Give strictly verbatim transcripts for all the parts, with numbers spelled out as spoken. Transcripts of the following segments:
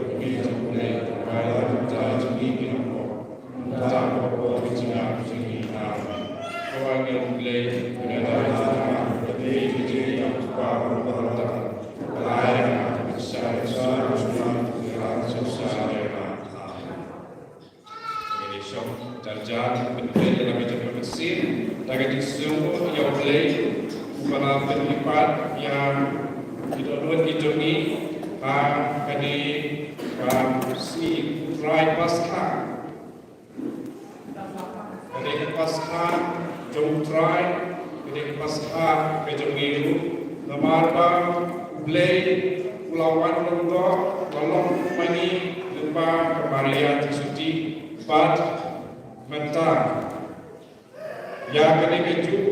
ka kti jong U Blei, ba la mynta jong ngi ki nongpop, mynta bad ha ka por ka jingim jong ngi. Amen. Ko Angel U Blei, nga ai jingkhublei Amen. Ngin ïa shong jar jar, pynbeit ïa la ka jong ka mynsiem da ka jingsngewnguh ïa U Blei uba la pynmihpat ïa ki dohnud ki jong ngi ha kane ka sngi U Trai Paskha. Ka dei ka Paskha jong U Trai, ka dei ka Paskha ka jong ngi ruh. Namar ba U Blei u la wan long doh, la long kumne lyngba ka Maria Theisotti, bad mynta ïa kane ka juk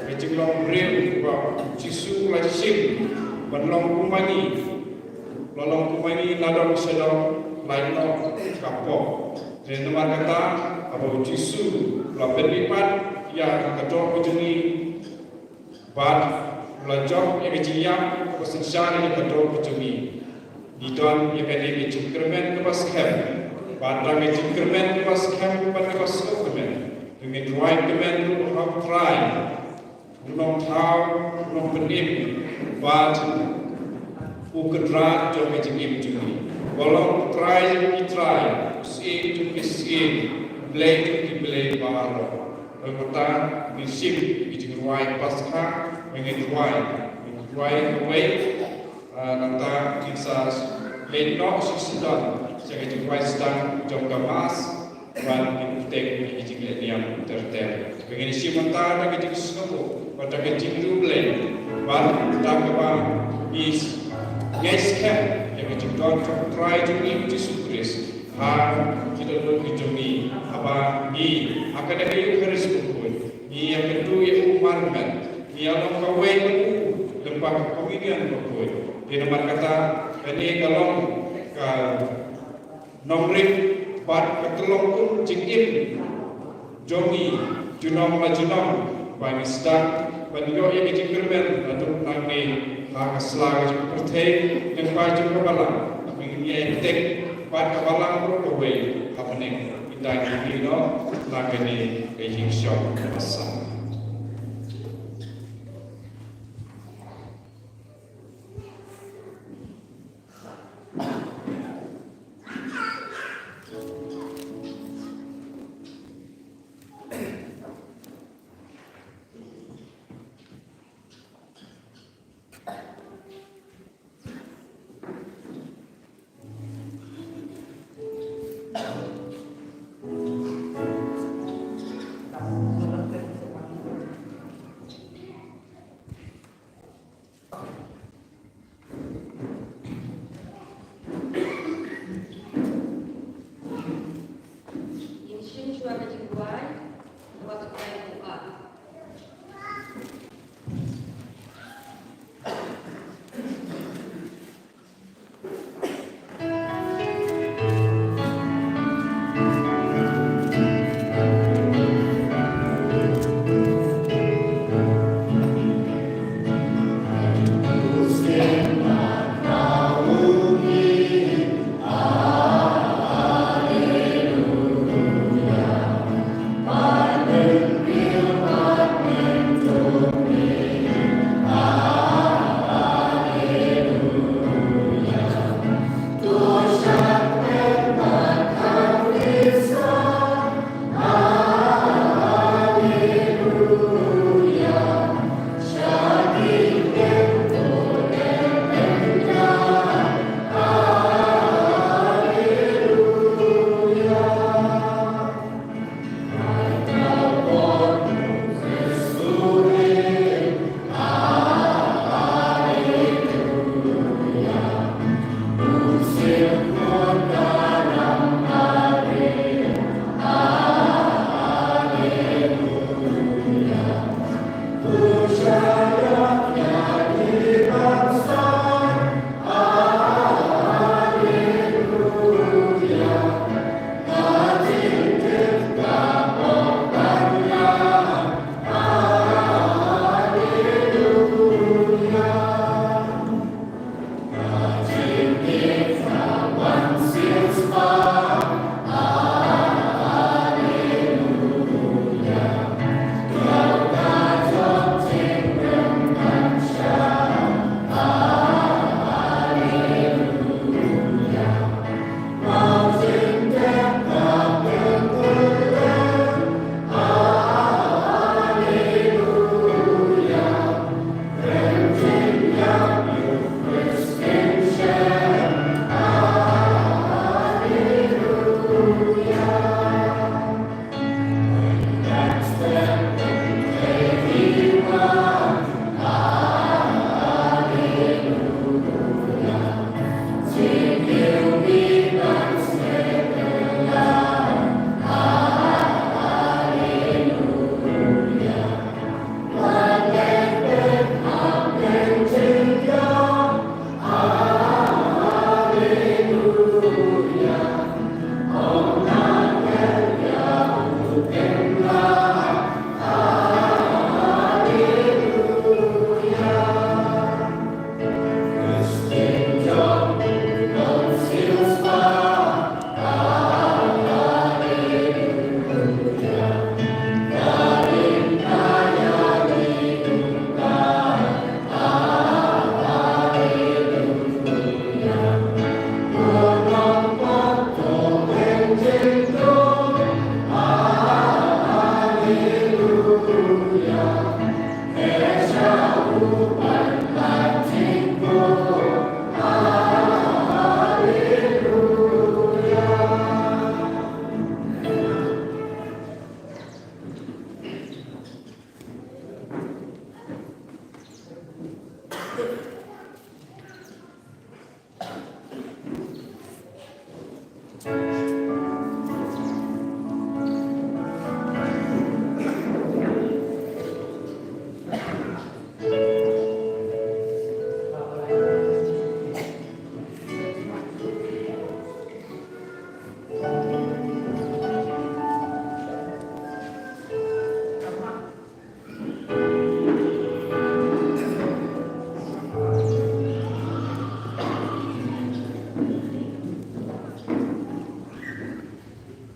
ka jinglong briew ba U Jisu u la shim ban long kumne, la long kumne na dong sha dong, lai noh ka pop. Te namar kata, haba U Jisu u la pynmihpat ïa ka doh ka jong ngi, bad u la jop ïa ka jingïap kaba synshar ïa ka doh ka jong ngi, ngi don ïa kane ka jingkyrmen kaba skhem. Bad da ka jingkyrmen kaba skhem bad kaba sngewkmen, to ngin rwai kmen ruh ha U Trai, U Nongthaw, U Nongpynim, bad U Kynrad jong ka jingim jong ngi. Uba long U Trai jong ki trai, U Syiem jong ki syiem, U Blei jong ki blei baroh. Bad mynta ngin shim ïa ka jingrwai Paskha, ngin rwai, ngin rwai kawei, ah, nangta ngin sa leit noh sha sdang sha ka jingrwai sdang jong ka Mass, ban ngin bteng ïa ka jingleh niam ter ter. Ba ngin shim mynta da ka jingsngewnguh bad da ka jingriewblei, bad da kaba ngi ngeit skhem ïa ka jingdon jong U Trai jong ngi U Jisu Khrist ha ki dohnud ki jong ngi, haba ngi ha kane ka Eukharist bakhuid ngi ïakynduh ïa u marmet, ngi ïalong kawei ïa u lyngba ka Komunion bakhuid. Te namar kata kane ka long ka nongrim bad ka tyllong kum jingim jong ngi junom la junom, ba ngi sdang ban ïoh ïa ka jingkyrmen naduh nangne ha ka sla ka jong ka pyrthei, lyngba jong ka balang. Ba ngin ïai bteng bad ka balang baroh kawei ha bneng. Kita ngi ïoh na kane ka jingshong ka basan.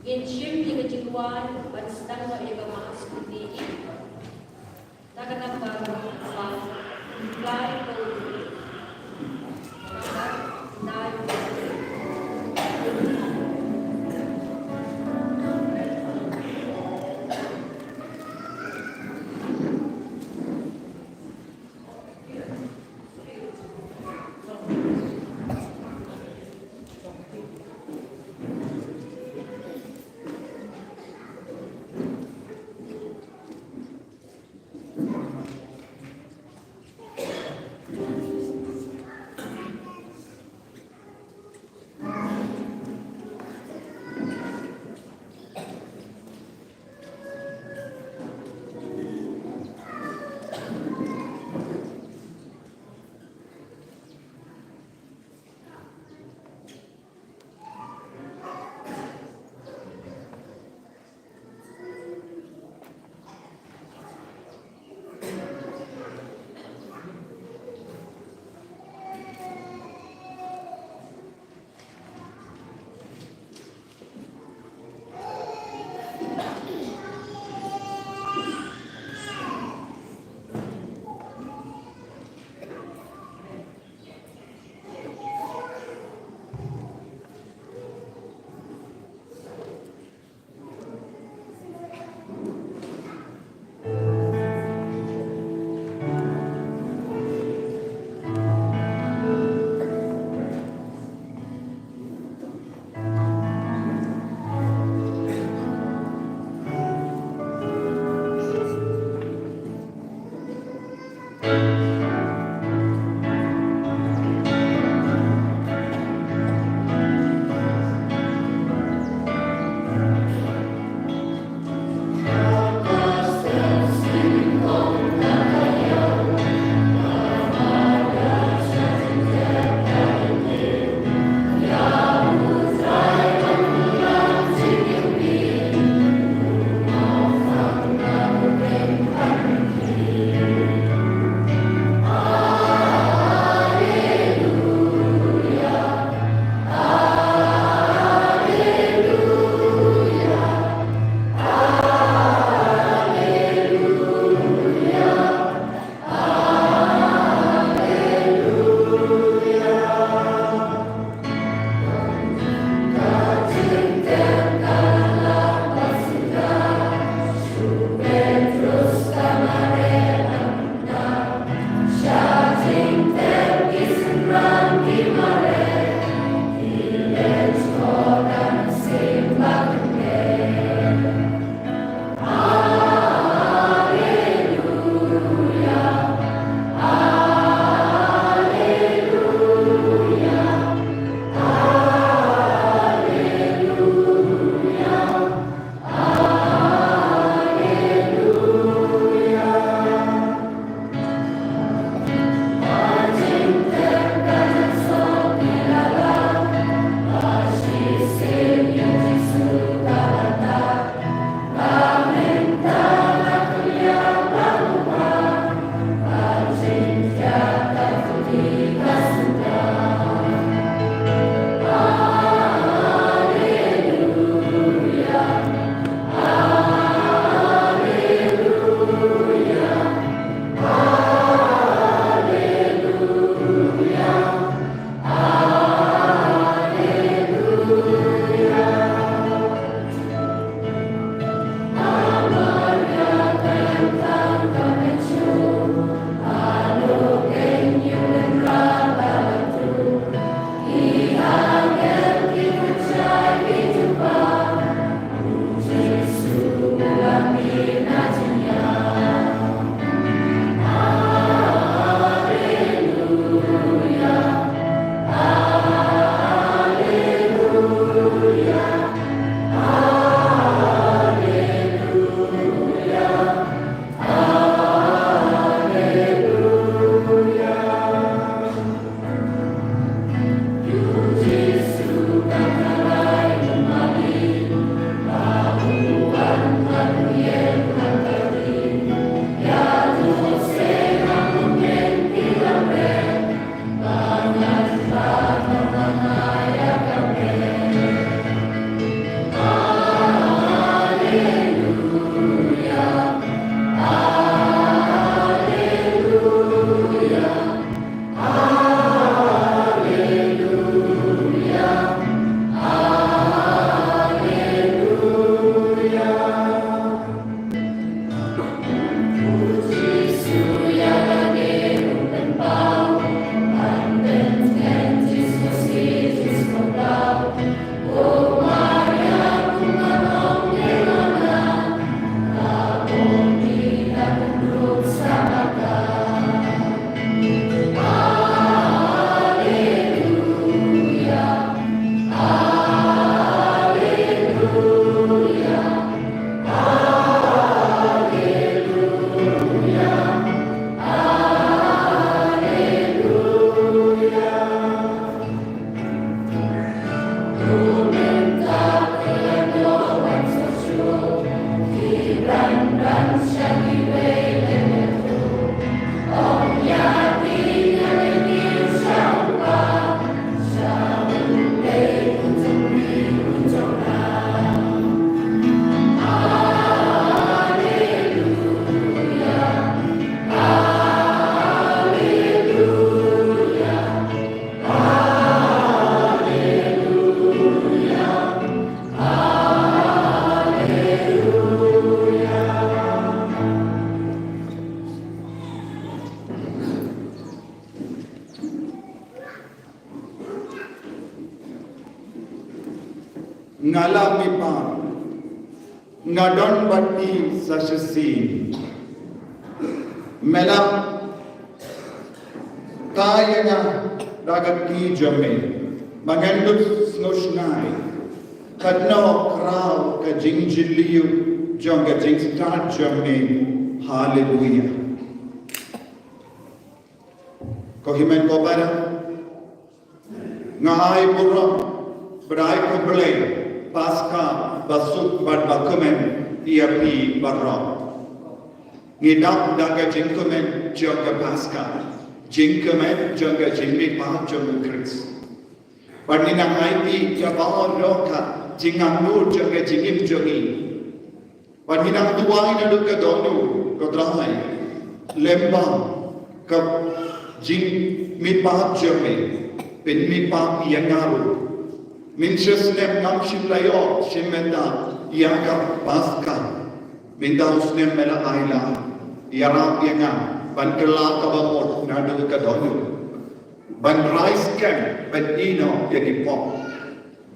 Ngin shim ïa ka jingwan ban sdang noh ïa ka Mass kine. Na ka namba ba, ba, ba, Nga la mihpat, nga don bad phi sa shisien. Me la thaw ïa nga da ka kti jong me, ba ngan ym sngewsynei. Katno khraw ka jingjylliew jong ka jingstad jong me. Haleluia. Ko hynmen ko para, nga ai burom bad ai khublei Paskha basuk bad bakmen ïa phi baroh. Ngi dap da ka jingkmen jong ka Paskha, jingkmen jong ka jingmihpat jong u Khrist. Bad ngi nang aiti ïa baroh ka jingangnud jong ka jingim jong ngi. Bad ngi nang duwai naduh ka dohnud, ko Trai, lem ba ka jingmihpat jong me, pynmihpat ïa nga ruh. Mynshisnem ngam shym la ïoh shim mynta ïa ka Paskha. Mynta u snem me la ai lad, ïarap ïa nga ban kylla kaba mut naduh ka dohnud, ban rai skhem, ban ïehnoh ïa ki pop.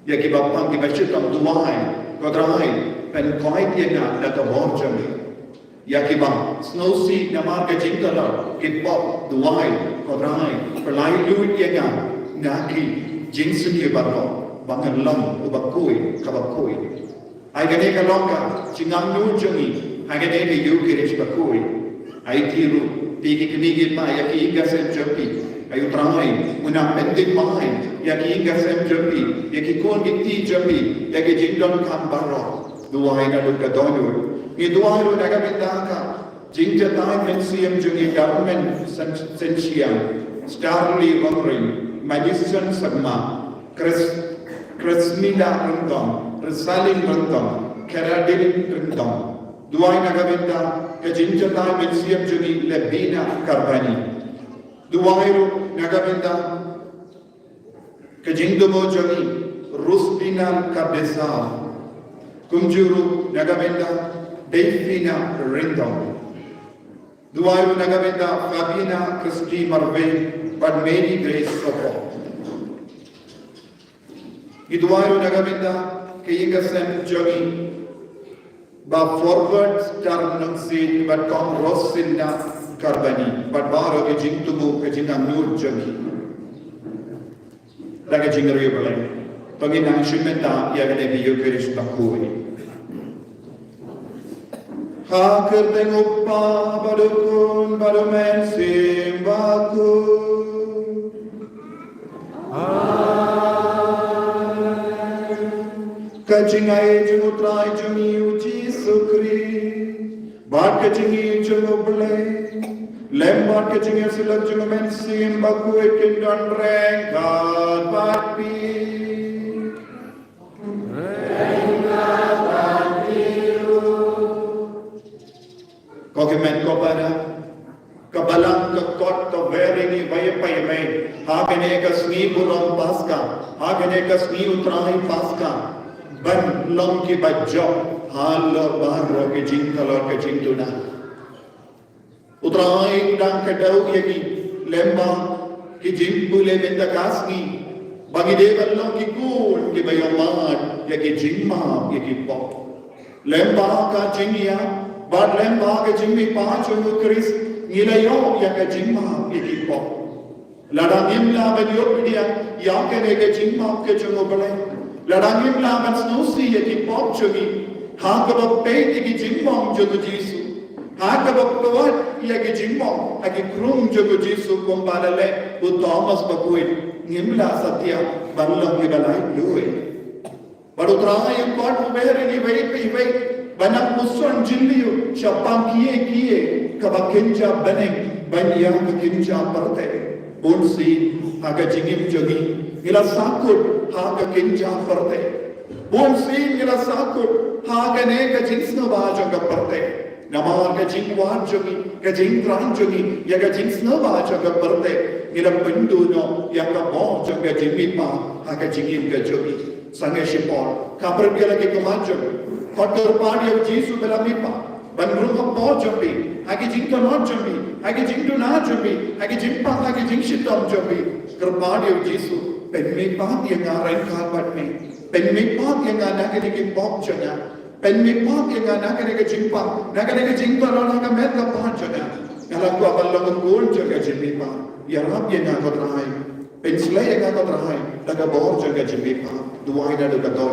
Ïa kiba pang kiba shitom, duwai, ko Trai, pynkoit ïa nga da ka bor jong me. Ïa kiba sngewsih namar ka jingtlot ki pop, duwai, ko Trai, pynlait lut ïa nga na ki jingsniew baroh, ba ngan long uba khuid kaba khuid. Ai kane ka long ka jingangnud jong ngi ha kane ka Ïukharist bakhuid. Aiti ruh, phi ki kmie ki kpa, ïa ki ïing ki sem jong phi. Ai u Trai un nang pyndit bha ïa ki ïing ki sem jong phi, ïa ki khun ki kti jong phi, ïa ki jingdonkam baroh. Duwai naduh ka dohnud. Ngi duwai ruh na ka bynta ka jingjatai mynsiem jong i Darmen Sen-, Senshiang, Starly Wangring, Madison Sangma, Chris, Chrismina Ryndong, Rosaline Ryndong, Keradin Ryndong. Duwai na ka bynta ka jingjatai mynsiem jong i Lebina Karbani. Duwai ruh na ka bynta ka jingduwai jong i Rusdina Kardesal. Kumjuh ruh na ka bynta Delfina Ryndong. Duwai ruh na ka bynta Fabina Christy Marvin bad Mary Grace Sopo. Ngi duwai ruh na ka bynta ka ïing ka sem jong i Bah Forward Star Nongsiej bad Kong Rosina Karbani, bad baroh ka jingthmu ka jingangnud jong i. Da ka jingriewblei, to ngin nang shim bynta ïa kane ka Ïukharist bakhuid. Ha ka kyrteng u Kpa bad u Khun bad u Mynsiem Bakhuid. Amen. Ka jingai jong u Trai jong ngi u Jisu Khrist, bad ka jingïeit jong u Blei, lem bad ka jingïasyllok jong u Mynsiem Bakhuid kin don ryngkat bad phi. Ko hynmen ko para, ka Balang ka kot ka wer ïa ngi iwei pa iwei ha kane ka sngi burom Paska, ha kane ka sngi u Trai Paska, ban long kiba jop halor baroh ki jingtlot ki jingduna. U Trai u dang kdew ïa ngi lem bad ki jingpule mynta ka sngi, ba ngi dei ban long ki khun kiba ïohmad ïa ki jingmap ïa ki pop. Lem bad ka jingïap bad lem bad ka jingmihpat jong u Khrist, ngi la ïoh ïa ka jingmap ïa ki pop. Lada ngim lah ban ïoh pdiang ïa kane ka jingmap ka jong u Blei, lada ngim lah ban sngewsih ïa ki pop jong ngi, ha kaba peit ïa ki jingmong jong u Jisu, ha kaba peit ïa ki jingmong ha ki khrum jong u Jisu, kumba la leh u Thomas Bakhuid, ngim lah satia ban long kiba laitluid. Bad u Trai u kot u wer ïa ngi iwei pa iwei, ba nang puson jylliew shaphang kiei kiei kaba kynja bneng ban ïa ka kynja pyrthei. Bunsien ha ka jingim jong ngi, ngi la sahkut ha ka kynja pyrthei. Bunsien ngi la sahkut ha kane ka jingsngewbha jong ka pyrthei. Namar ka jingwad jong ngi, ka jingthrang jong ngi ïa ka jingsngewbha jong ka pyrthei, ngi la pynduh noh ïa ka bor jong ka jingmihpat ha ka jingim ka jong ngi. Sangeh shipor, ka pyrkhat ïa ki khmat jong ngi, khot kyrpad ïa u Jisu ba la mihpat ban rung hapoh jong ngi, ha ki jingkynnoh jong ngi, ha ki jingduna jong ngi, ha ki jingpang, ha ki jingshitom jong ngi. Kyrpad ïa u Jisu Pynmih pat ïa nga ryngkat bad me. Pynmih pat ïa nga na kane ki pop jong nga. Pynmih pat ïa nga na kane ka jingpang, na kane ka jingtalon ha ka met ka phad jong nga. Nga la kwah ban long khun jong ka jingmihpat. Ïarap ïa nga ko Trai. Pynshlei ïa nga ko Trai da ka bor jong ka jingmihpat. Duwai naduh kato.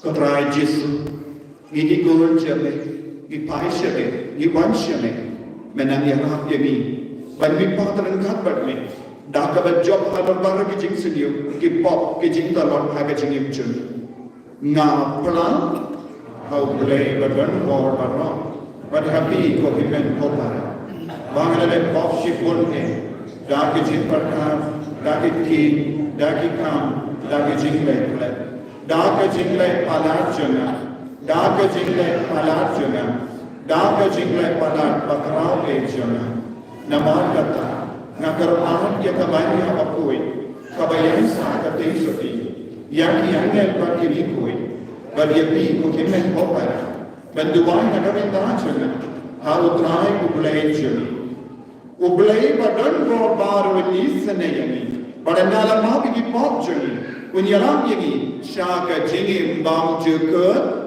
Ko Trai Jisu, ngi dei khun jong me, ngi phai sha me, ngi wan sha me, me nang ïarap ïa ngi ban mihpat ryngkat bad me da kaba jop ha dorbar ki jingsniew, ki pop, ki jingtalon ha ka jingim jong ngi. Nga phla ha U Blei ba don bor baroh, bad ha phi ko hynmen ko para, ba nga la leh pop shibun eh, da ki jingpyrkhat, da ki ktien, da ki kam, da ki jingleh klet, da ka jingleh palat jong nga, da ka jingleh palat jong nga, da ka jingleh palat bakhraw eh jong nga. Namar kata, nga kyrpad ïa ka bynta ba khuid kaba ïaid sa katei shatei, ïa ki angel bad ki riewkhuid, bad ïa phi ko hynmen ko para, ban duwai na ka bynta jong nga ha U Trai U Blei jong ngi. U Blei ba don bor baroh un isynei ïa ngi, bad haba la map ïa ki pop jong ngi, un ïarap ïa ngi sha ka jingim bymjukut.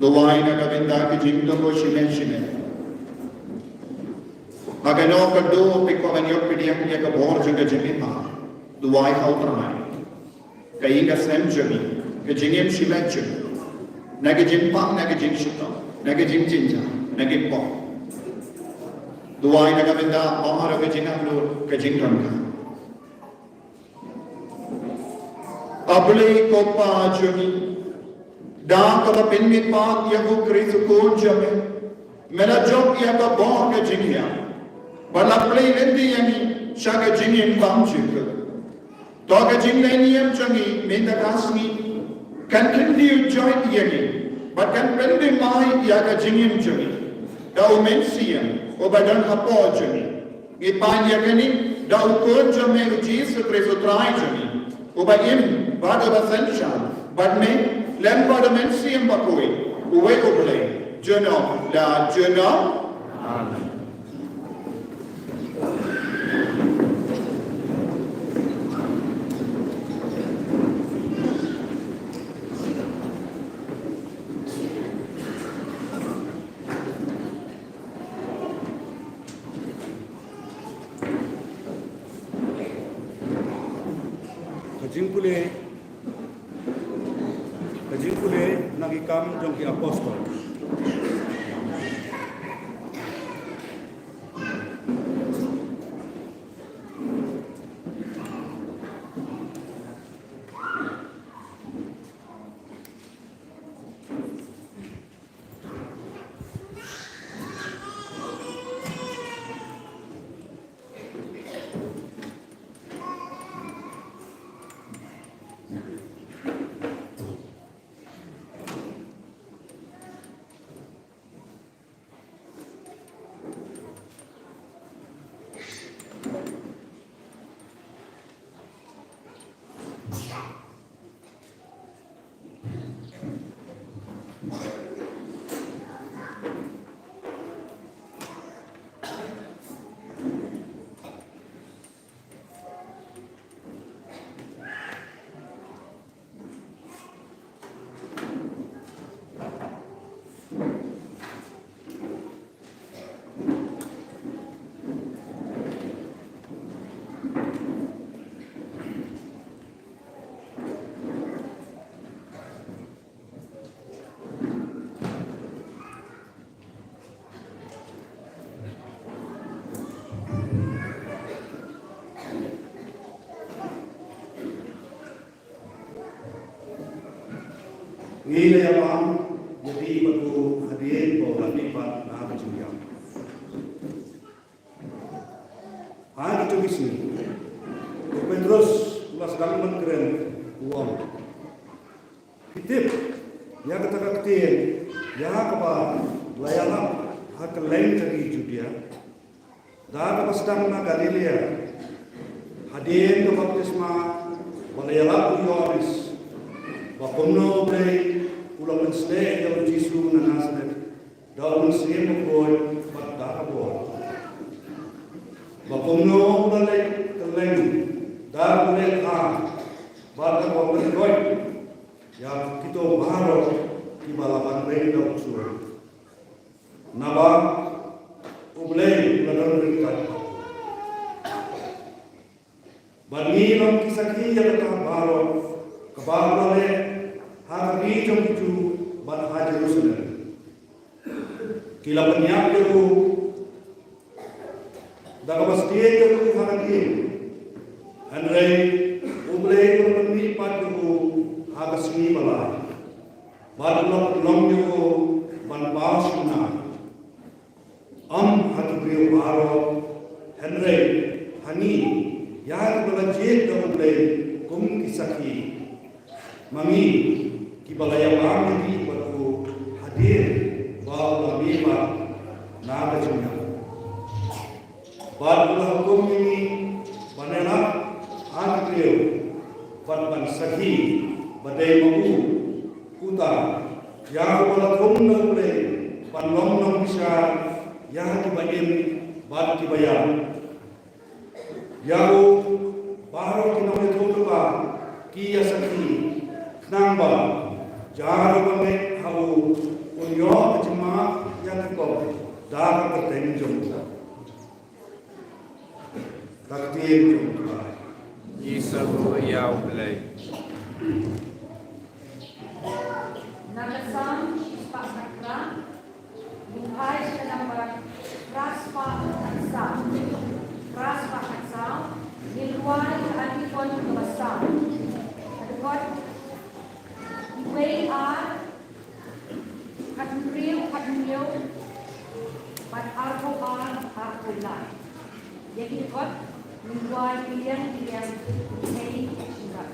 Duwai na ka bynta ka jingdon shimet shimet. Ha kano kano phi kwah ban ïoh pdiang ïa ka bor jong ka jingim. Duwai ha U Trai. Ka ïing ka sem jong ngi, ka jingim shimet jong ngi. Na ka jingpang, na ka jingshitom, na ka jingjynjar, na ka jingpang. Duwai na ka bynta, ong ha ka jingangnud, ka jingdonkam. A Blei ko Pa jong ngi, da kaba pynmihpat ïa u Khrist u Khun jong me, me la jop ïa ka bor ka jinghiar, bad la plie lynti ïa ngi sha ka jingim bymjukut. To ka jingleh niam jong ngi mynta ka sngi kan kyntiew joit ïa ngi bad kan pynthymmai ïa ka jingim jong ngi da u Mynsiem uba don hapoh jong ngi. Ngi pan ïa kane da u Khun jong me u Jisu Khrist u Trai jong ngi, uba im bad uba synshar bad me lem bad u Mynsiem Bakhuid, uwei U Blei, junom la junom. Amen. Ka jingpule, ka jingpule na ki Kam jong ki Apostol. Ngi la ïa bam ïa phi bad u hadien ba u la mihpat na ka jingïap. Ha kito ki sngi u Petros u la sdang ban kren, u ong, phi tip ïa kata ka ktien ïa kaba la ïalap ha kylleng jong ki Judia, da kaba sdang na Galilea, hadien ka baptisma ba la ïalap u Ïoannis, ba kumno U Blei u la pynshlur ïa u Jisu na Nasaret da u Mynsiem Bakhuid bad da ka bor, ba kumno u la leit kylleng da u leit ha bad da kaba pynkoit ïa kito baroh kiba la banreng da u ksuid. Naba U Blei u la don ryngkat bad u. Bad ngi long ki sakhi ïa kata baroh kaba u la leh ha ka ri jong ki Jiw bad ha Jerusalem. Ki la pynïap ïa u da kaba sdien ïa u ha ka dieng. Hynrei U Blei u la pynmihpat ïa u ha ka sngi ba lai, bad u la pynlong ïa u ban paw shynna, ym ha ki briew baroh, hynrei ha ngi, ïa kiba la jied da U Blei kum ki sakhi. Ma ngi kiba la ïa bam ïa ki bad u hadien ba u la mihpat na ka jingïap. Bad u la hukum ïa ngi ban ïalap ha ki briew bad ban sakhi ba dei ma u uta, ïa uba la thung na U Blei ban long nongbishar ïa kiba im bad kiba ïap. Ïa u baroh ki nongïathuhlypa ki ïa sakhi, khnang ba Jar ba mih ha u, un ïoh ka jingmap ïa ki kong da ka kyrteng jong u. Ka ktien jong u Trai. Ngi sngewbha ïa u Blei. Na ka Salm shispah khatphra, ngi phai sha ka nambar phraspah khatsaw. Phraspah khatsaw, ngi duwai ïa ka dkhot kaba saw. Ka dkhot Iwei ar, khathynriew, khathynñiew, bad arphew ar, arphew lai. Ïa ki dkhot, ngi duwai piliang piliang, hei, sngewbha.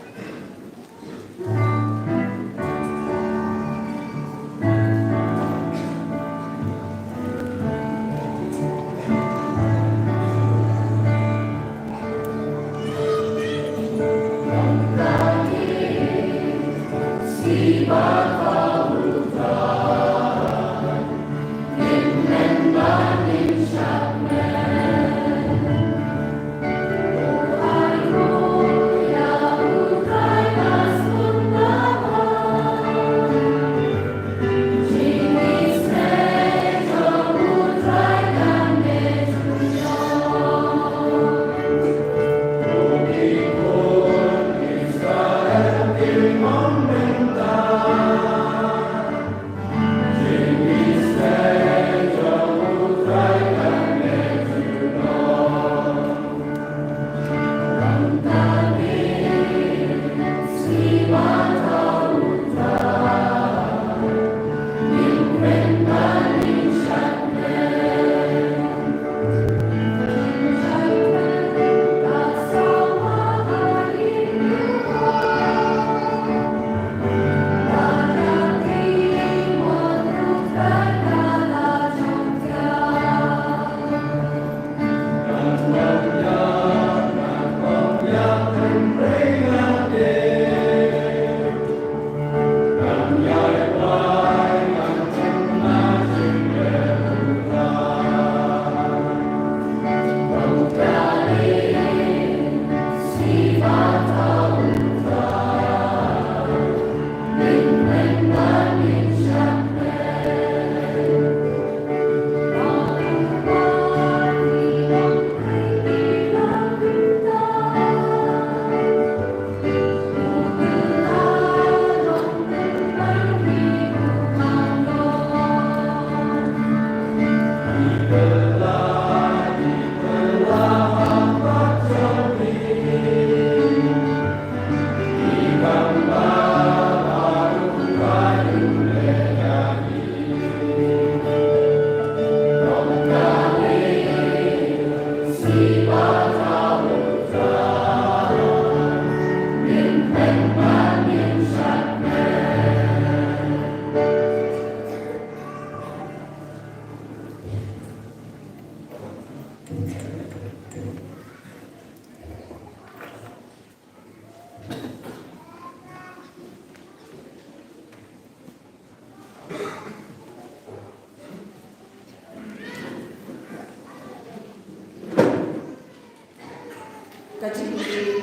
Ka jingkylli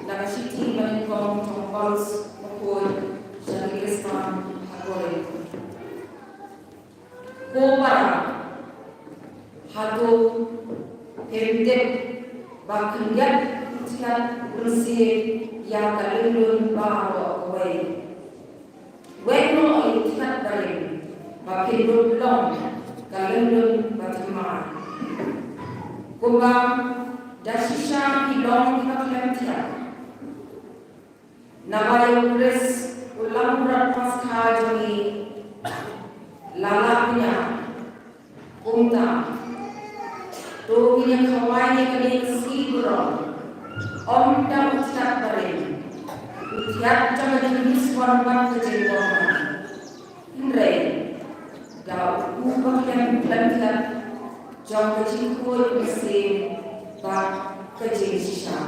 na ka shithi ba nyngkong jong u Paulus bakhuid sha ki Khristan ha Korinth. Ko para, hato phim tip ba khyndiat u thiat mynsiem ïa ka lyngngun baroh kawei? Wei noh ïa u thiat barim ba phin dup long ka lyngngun bathymmai. Kumba da shisha ki long kiba khlem thiat. Naba ïa u Khrist u langbrot Paskha jong ngi la lah bniah. Kumta, to ngin ïa khawai ïa kane ka sngi burom, ym da u thiat barim, u thiat jong ka jingmihsngew bad ka jingkyrmen. Hynrei da u ba khlem khlem thiat jong ka jingkhuid mynsiem bad ka jingshisha.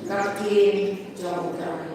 Ka ktien jong U Trai.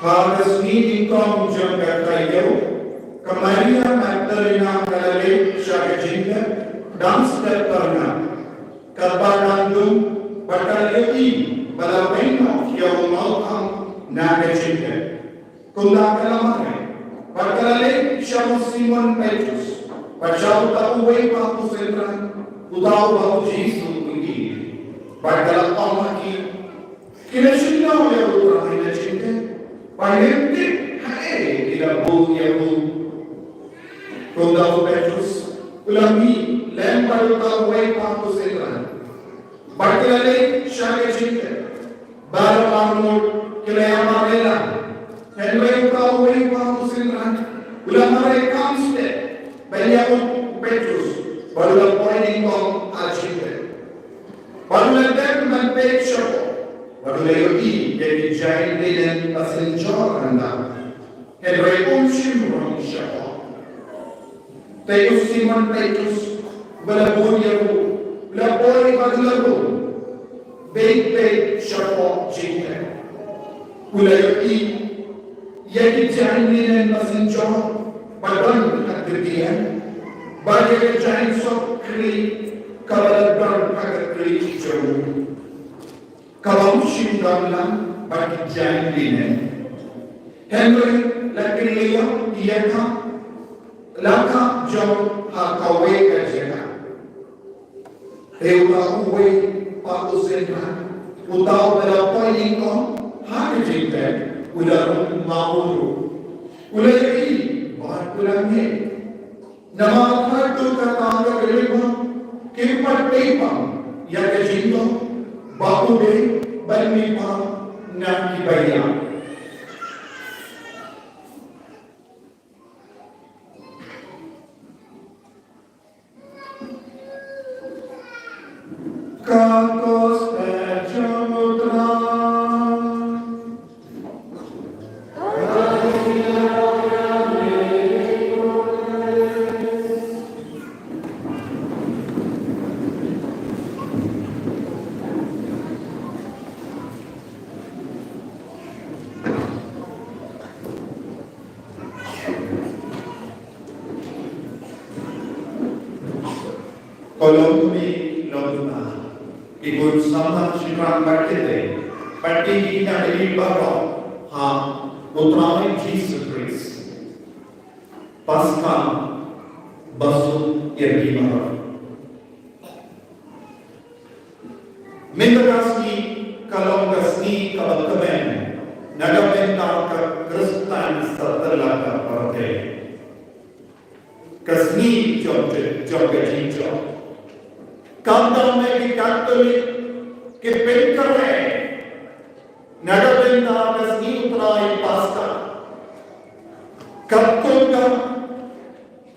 Ha ka sngi nyngkong jong ka taïew, ka Maria Magdalena ka la leit sha ka jingtep, dang step tarnga. Katba dang dung, bad ka la ïohi ba la weng noh ïa u mawphang na ka jingtep. Kumta ka la mareh, bad ka la leit sha u Simon Petrus, bad sha uta uwei pa u synran, uta uba u Jisu u ïeit. Bad ka la ong ha ki, Ki la shim noh ïa u Trai na jingtep, bad ngim tip haei ki la buh ïa u. Kumta u Petrus u la mih lem bad uta uwei pa u synran, bad ki la leit sha ka jingtep. Baroh arngut ki la ïamareh lang, hynrei uta uwei pa u synran u la mareh kham step ban ïa u Petrus, bad u la poi nyngkong ha jingtep. Bad u la dem ban peit shapoh, bad u la ïohi ïa ki jaiñ linen ba synjor hangta, hynrei um shym rung shapoh. Te u Simon Petrus uba la bud ïa u, u la poi bad u la rung beit beit shapoh jingtep. U la ïohi ïa ki jaiñ linen ba synjor ba don ha ka ktian, bad ïa ka jaiñ sop khlieh kaba la don ha ka khlieh jong u, kaba um shym don lang bad ki jaiñ linen. Hynrei la kylliang ïa ka, la ka jong ha kawei ka jaka. Te uta uwei pa u synran, uta uba la poi nyngkong ha ka jingtep, u la rung ma u ruh. U la ïohi bad u la ngeit. Namar haduh katta ka khyllipmat kim pat peit pang ïa ka jingthoh ba u dei ban mihpat na kiba ïap. Ka Gospel jong u Trai. Ko longkmie longkpa, ki khun samla shynrang bad kynthei, bad ki khynnah baby baroh ha U Trai Jisu Khrist. Paskha basuk ïa phi baroh. Mynta ka sngi ka long ka sngi kaba kmen na ka bynta ka Khristan satlak ka pyrthei. Ka sngi jong, jong ka jingjop. Khamtam na ki Katholik ki pynkhreh na ka bynta ka sngi U Trai Paskha. Katkum ka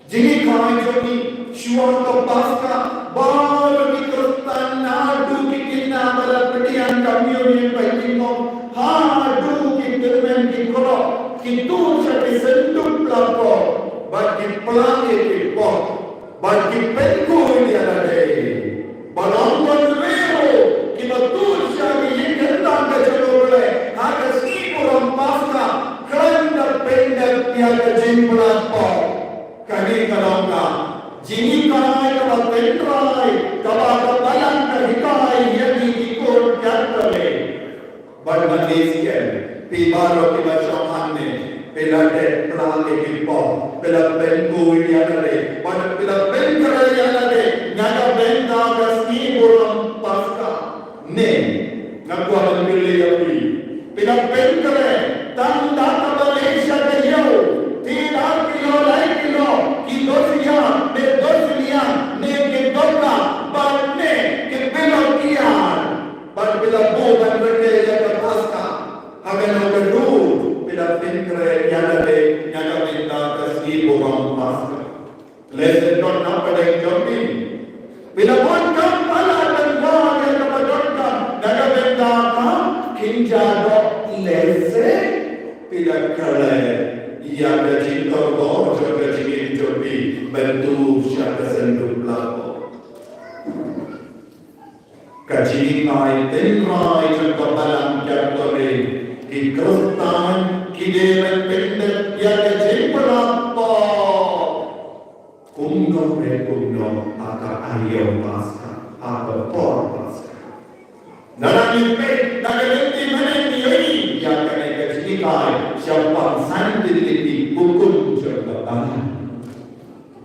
jinghikai jong ngi shuwa ka Paskha, baroh ki Khristan naduh ki khynnah ba la pdiang communion bad ki monk, haduh ki tymmen ki khrok, ki tur sha ki synduk pla pop bad ki pla ïa ki pop bad ki pynkuh ïa lade. Ba long ban riew kiba tur sha ki ïing khyndang ka jong U Blei ha ka sngi burom Paskha khlem da pyndep ïa ka jingpynlait pop. Kane ka long ka jinghikai kaba tynrai kaba ka Balang ka hikai ïa ngi ki khun Katholik. Bad mynta shisien, phi baroh kiba shong hangne, phi la dep pla ïa ki pop, phi la pynkuh ïa lade, bad phi la pynkhreh ïa lade na ka bynta ka sngi burom Paskha. Ne, nga kwah ban kylli ïa phi, phi la pynkhreh tang da kaba leit sha ka ïew, te ar kilo, lai kilo, ki dos ïar, ne dos liang, ne ki dohkha, bad ne ki pilo ki ar. Bad phi la buh ban rkhie ïa ka Paskha ha kano kano, phi la pynkhreh ïa lade na ka bynta ka sngi burom Paskha. Lehse don na pdeng jong phi, phi la bun kam palat ban wad ïa kaba donkam na ka bynta ka kynja doh. Lehse phi la khleh ïa ka jingkyrkhu jong ka jingim jong phi ban tur sha ka synduk pla pop. Ka jinghikai tynrai jong ka Balang Katholik, ki Ki Khristan ki dei ban pyndep ïa ka jingpynlong pop kumno re kumno ha ka aïom Paskha, ha ka por Paskha. Lada ngin peit na ka lynti mynne ngi ïohi ïa kane ka jinghikai shaphang san tylli ki hukum jong ka Balang.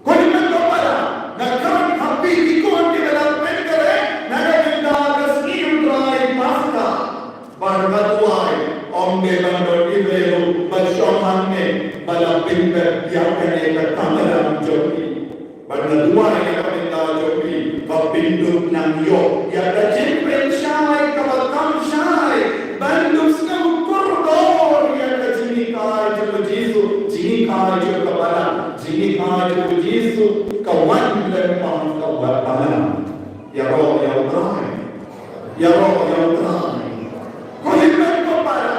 Ko hynmen ko para, nga kren ha phi ki khun kiba la pynkhreh na ka bynta ka sngi U Trai Paskha. Bad nga duwai, ym dei ban don iwei ruh ba shong hangne ba la pynkhreh ïa kane ka kamram jong phi. Bad nga duwai na ka bynta jong phi ba phin dup nang ïoh ïa ka jingpynshai kaba kham shai ban dup sngewkordor ïa ka jinghikai jong U Jisu, jinghikai jong ka Balang, jinghikai jong U Jisu, ka wan lem bad ka Balang. Ïaroh ïa U Trai. Ïaroh ïa U Trai. Ko hynmen ko para,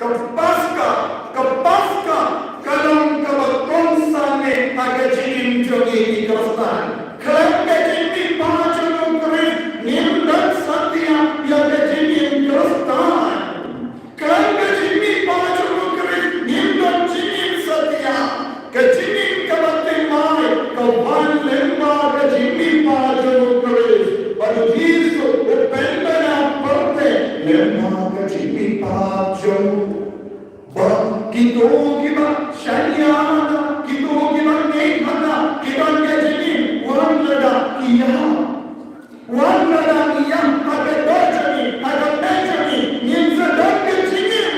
ka Paskha, ka Paskha ka long kaba kongsan ne ha ka jingim jong ngi ki Khristan. Khlem ka jingmihpat jong U Khrist ngim don satia ïa ka jingim Khristan. Khlem ka jingmihpat jong U Khrist ngim don jingim satia. Ka jingim kaba thymmai ka wan lyngba ka jingmihpat jong U Khrist. Bad U Jisu u pynbna pyrthei lyngba ka jingmihpat jong u. Ba kito kiba shaniah, kito kiba ngeit ha nga, ki don ka jingim, wat lada ki ïap. Wat lada ngi ïap ha ka doh jong ngi, ha ka met jong ngi, ngin sa don ka jingim.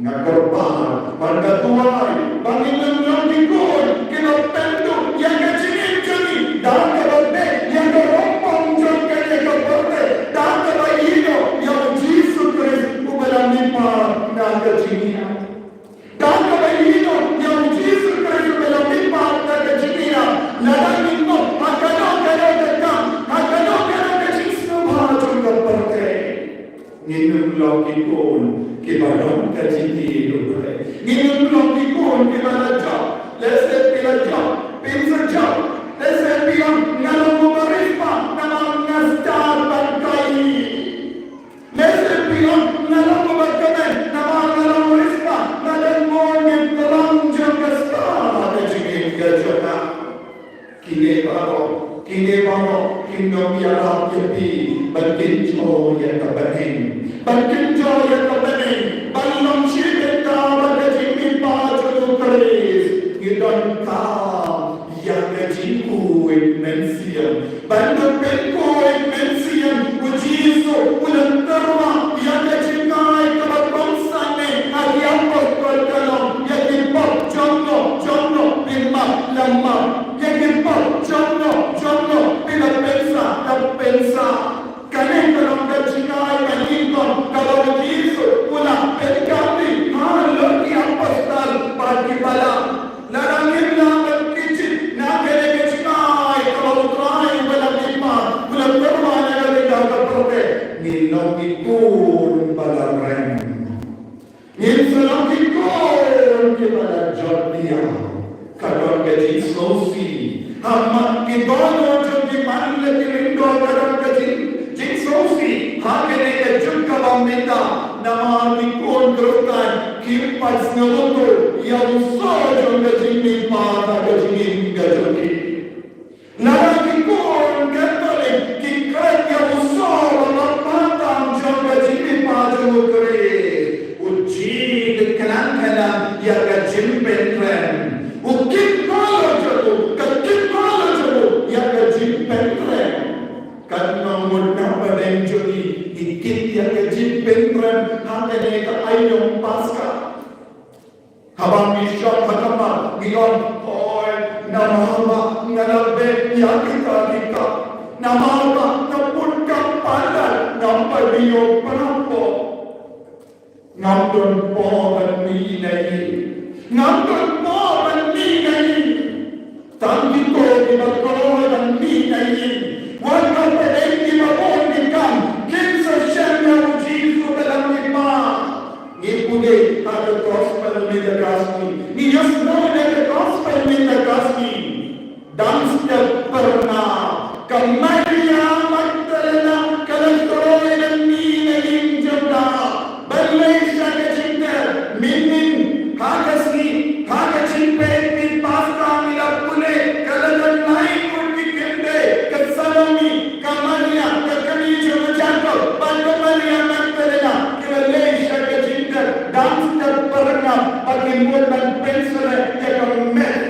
Nga kyrpad bad nga duwai ba ngin ym long ki khun kiba pynduh ïa ka jingim jong ngi da kaba beh ïa ka rukom jong kane ka pyrthei, da kaba ïehnoh ïa U Jisu Khrist uba la mihpat na ka jingïap. Da kaba ïehnoh ïa U Jisu Khrist uba la mihpat na ka jingïap, lada ngin ngop ha kano kano ka kam, ha kano kano ka jingsngewbha jong ka pyrthei, ngin ym long ki khun kiba don ka jingïeit. Ngin ym long ki khun kiba la jop. Lehse phi la jop, phin sa jop. Lehse phi ong nga long uba riewspah namar nga stad ban khaii. Lehse phi ong nga long uba kmen namar nga long riewspah, nga don bun ki tlang jong ka spah ha ka jingim ka jong nga. Kine baroh, kine baroh kin ym ïarap ïa phi ban kynjoh ïa ka bneng, ban kynjoh ïa ka bneng, ban long shi bynta bad ka jingmihpat jong U Khrist. Ngi donkam ïa ka jingkhuid mynsiem. Ban da pynkoit mynsiem, U Jisu u la tyrwa ïa ka jinghikai kaba kongsan ne ha ki apostol, ka long ïa ki pop jong no jong no phin map, la map. Ïa ki pop jong no jong no phi la pynsah, la pynsah. Kane ka long ka jinghikai kaba nyngkong kaba U Jisu u la pynkhih halor ki apostol bad ki balang. Lada ngim lah ban kit na kane ka jinghikai kaba U Trai uba la mihpat u la tyrwa na ka bynta ka pyrthei, ngin long ki khun ba la rem. Ngin sa long ki khun kiba la jot diaw. Ka don ka jingsngewsih ha khmat ki dohnud jong ki man la ki lyngdoh, ka don ka jing, jingsngewsih ha kane ka juk kaba mynta. Namar ki khun Khristan kim pat sngewthuh ïa u soh jong ka jingmihpat ha ka jingim ka jong ki. Lada ki khun Katholik ki kren ïa u soh bad u pateng jong ka jingmihpat jong U Khrist, u jied khnang khnang ïa ka jingpynrem. U kit khlem jong u, ka kit khlem jong u ïa ka jingpynrem. Kan nang mut na pdeng jong ngi, ngi kit ïa ka jingpynrem ha kane ka aïom Paskha. Haba ngi shong ha khmat ngi ong, hooid, namar ba nga la beh ïa kita kita. Namar ba nga pun kam palat, ngam pat ïoh pynrem. Ngam don por ban mih na ïing. Ngam don por ban mih na ïing. Tang kito kiba kloi ban mih na ïing. Wat la pdeng kiba bun ki kam, kin sa shem ïa U Jisu ba la mihpat. Ngi pule ha ka gospel mynta ka sngi. Ngi ïohsngew ïa ka gospel mynta ka sngi. Dang step phyrnai, ka Maria Magdalena ka la kloi ban mih na ïing jong ka ban leit sha ka Bad ki mut ban pynsyriem ïa ka met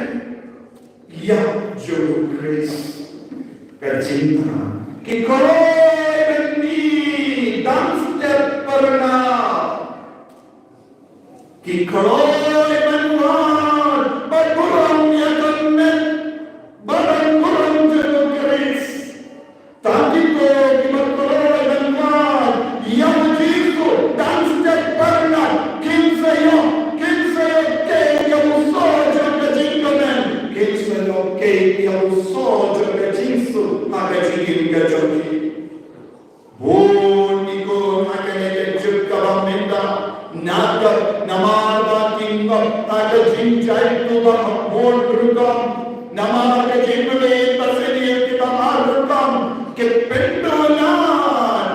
ïa jong u Khrist. Ka jingthrang ki kloi ban mih dang step pyrnah. Ki kloi ban wad bad burom ïa ka met bad ban burom jong u Khrist. Tang kito kiba kloi ban wad ïa u Jisu dang step pyrnah kin sa ïoh, kin sa ïoh kei ïa u sor jong ka jingkmen, kin sa ïoh kei ïa u sor jong ka jingsuk ha ka jingim ka jong ki. Bun ki khun ha kane ka juk kaba mynta, na ka namar ba ki ngop ha ka jingjia kaba bun rukom, namar ka jingpynlong ba sniew kiba ar rukom, ki pynduh lad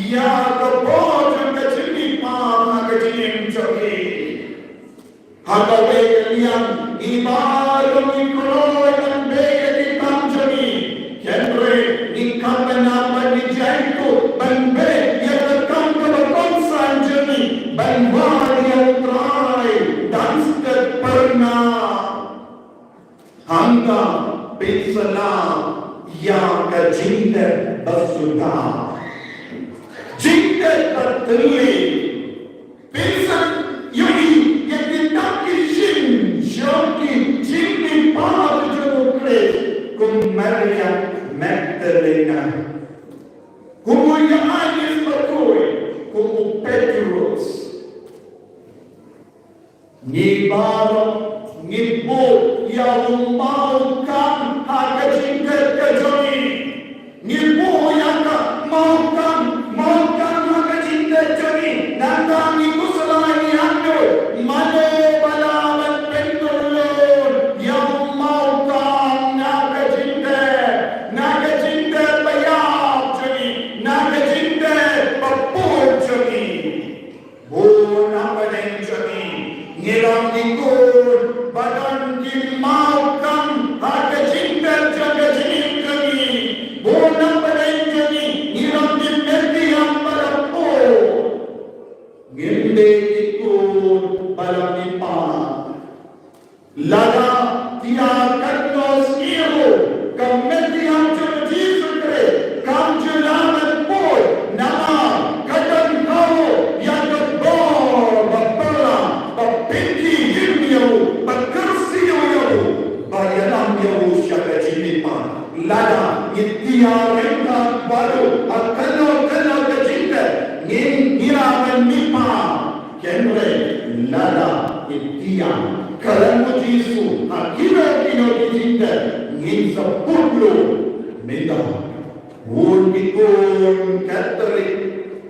ïa ka bor jong ka jingmihpat ha ka jingim jong ki. Ha kawei ka liang, ngi baroh ngi kloi ban beh ïa ki kam jong ngi. Hynrei ngi khlem bynta ban ngi jaituh ban beh ïa ka kam kaba kongsan jong ngi ban wad ïa U Trai dang step pyrnah. Hangta pynsawa ïa ka jingtep ba suda, jingtep ba tyrli. Pynsawa ïa ki, ïa ki dak ki shin jong ki jingmihpat jong u Khrist, kum Maria Magdalena, kum u Ïoannis Bakhuid, kum u Petrus. Ngi baroh ngi buh ïa u mawkam ha ka jingtep ka jong ngi. Ngi buh ïa ka mawkam, mawkam ha ka jingtep jong ngi. Nangta ngi khuslai, ngi angnud, mano ba lah ban pyntyllun ïa u mawkam na ka jingtep, na ka jingtep ba ïap jong ngi, na ka jingtep ba pud jong ngi. Bun na pdeng jong ngi, ngi long ki khun ba don ki mawkam ha ka jingtep jong ka jingim jong ngi. Bun na pdeng jong ngi, ngi long ki met ki ïam ba la pud. Ngim dei ki khun ba la mihpat. Lada tiar katno sngi ruh, ka met ka ïam jong u Jisu Khrist kam ju lah ban pud, namar ka don ha u ïa ka bor ba pynlong, ba pynkhih ïa u, ba kyrsiew ïa u, ba ïalam ïa u sha ka jingmihpat. Lada ngi tiar ryngkat bad u ha kano kano ka jingtep, ngin, ngi lah ban mihpat. Hynrei lada ngi tiar khlem u Jisu ha kino kino ki jingtep, ngin sa pud lut. Mynta bun ki khun Katholik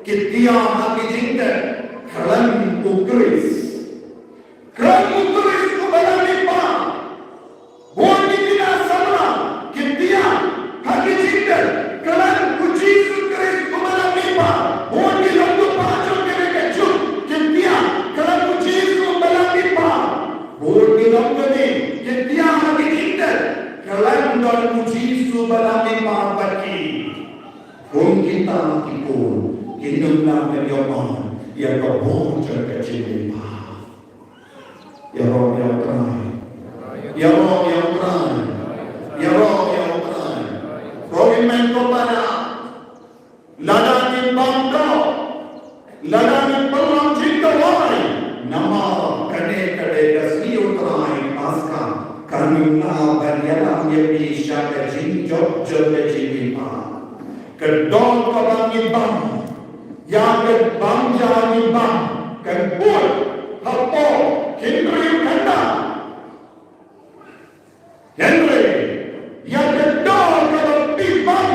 ki tiar ha ki jingtep khlem u Khrist. Khlem u Khrist uba la mihpat. Bun ki khynnah samla ki tiar ha ki jingtep khlem u Jisu Khrist uba la mihpat. Bun ki longkmie jong kane ka juk ki tiar khlem u Jisu uba la mihpat. Bun ki longkmie ki tiar ha ki jingtep khlem don u Jisu uba la mihpat bad ki. Kum kita ki khun kin ym lah ban ïoh ïa ka bor jong ka jingmihpat. Ïaroh ïa U Trai. Ïaroh ïa U Trai. Ïaroh ïa U Trai. Ko hynmen ko para, lada ngin bam doh, lada ngin pynlong jingduwai, namar kane ka dei ka sngi U Trai Paskha, kan ym lah ban ïalam ïa phi sha ka jingjop jong ka jingmihpat. Ka doh kaba ngi bam, ïa ka bam ja ngi bam, kan bud hapoh hynriew khyndai. Hynrei ïa ka doh kaba phi bam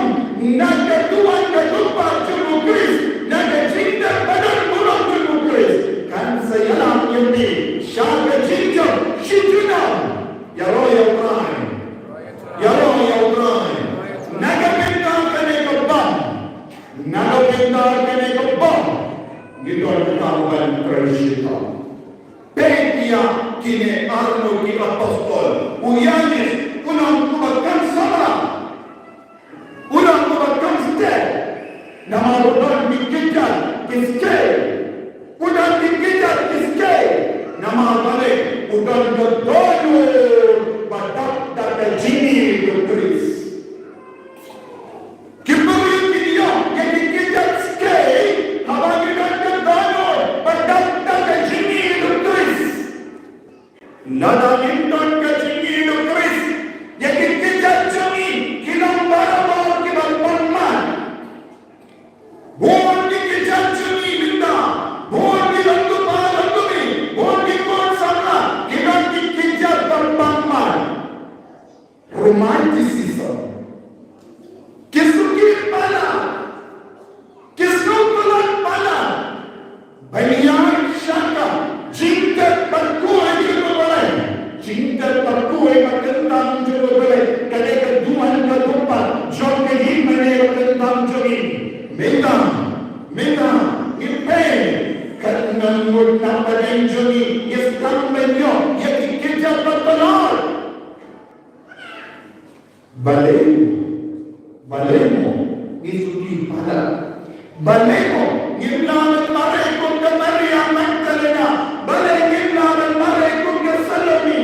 na ka duwan ka jubab jong u Khrist, na ka jingtep ba don burom jong u Khrist, kan sa ïalam ïa phi sha ka jingjop shi junom. Ïaroh ïa U Trai. Ïaroh ïa U Trai. Na ka bynta kane ka bam, na ka bynta kane ka bam, ngi donkam ban trei shitom. Peit ïa kine arngut ki apostol. U Ïoannis u long uba kam samla, u long uba kam step. Namar u don ki kjat ki skei. U don ki kjat ki skei. Don ka dohnud ba dap da ka jingïeit u Khrist. Ki briew kin ïoh ïa ki kjat skei haba ngi don ka dohnud ba dap da ka jingïeit u Khrist. Lada ngim don ka jingïeit u Khrist, ïa ki kjat jong ngi ki long barabor kiba pang man. Bun ki kjat jong ngi mynta, bun ki longkpa longkmie, bun ki khun samla ki don ki kjat ba pang man. Romanticism. Ki suki palat, ki sngewpalat palat. Ban ïaid sha ka jingtep bad kuai jong U Blei. Jingtep bad kuai bad kyntang jong U Blei ka dei ka duwan ka dupat jong ka ïing mane ka kyntang jong ngi. Mynta, mynta ngi peit, kan nang mut na pdeng jong ngi ngi sdang ban ïoh ïa ki kjat ba palat. Balei? Balei mo ngi suki palat? Balei mo ngim lah ban mareh kum ka Maria Magdalena? Balei ngim lah ban mareh kum ka Salome?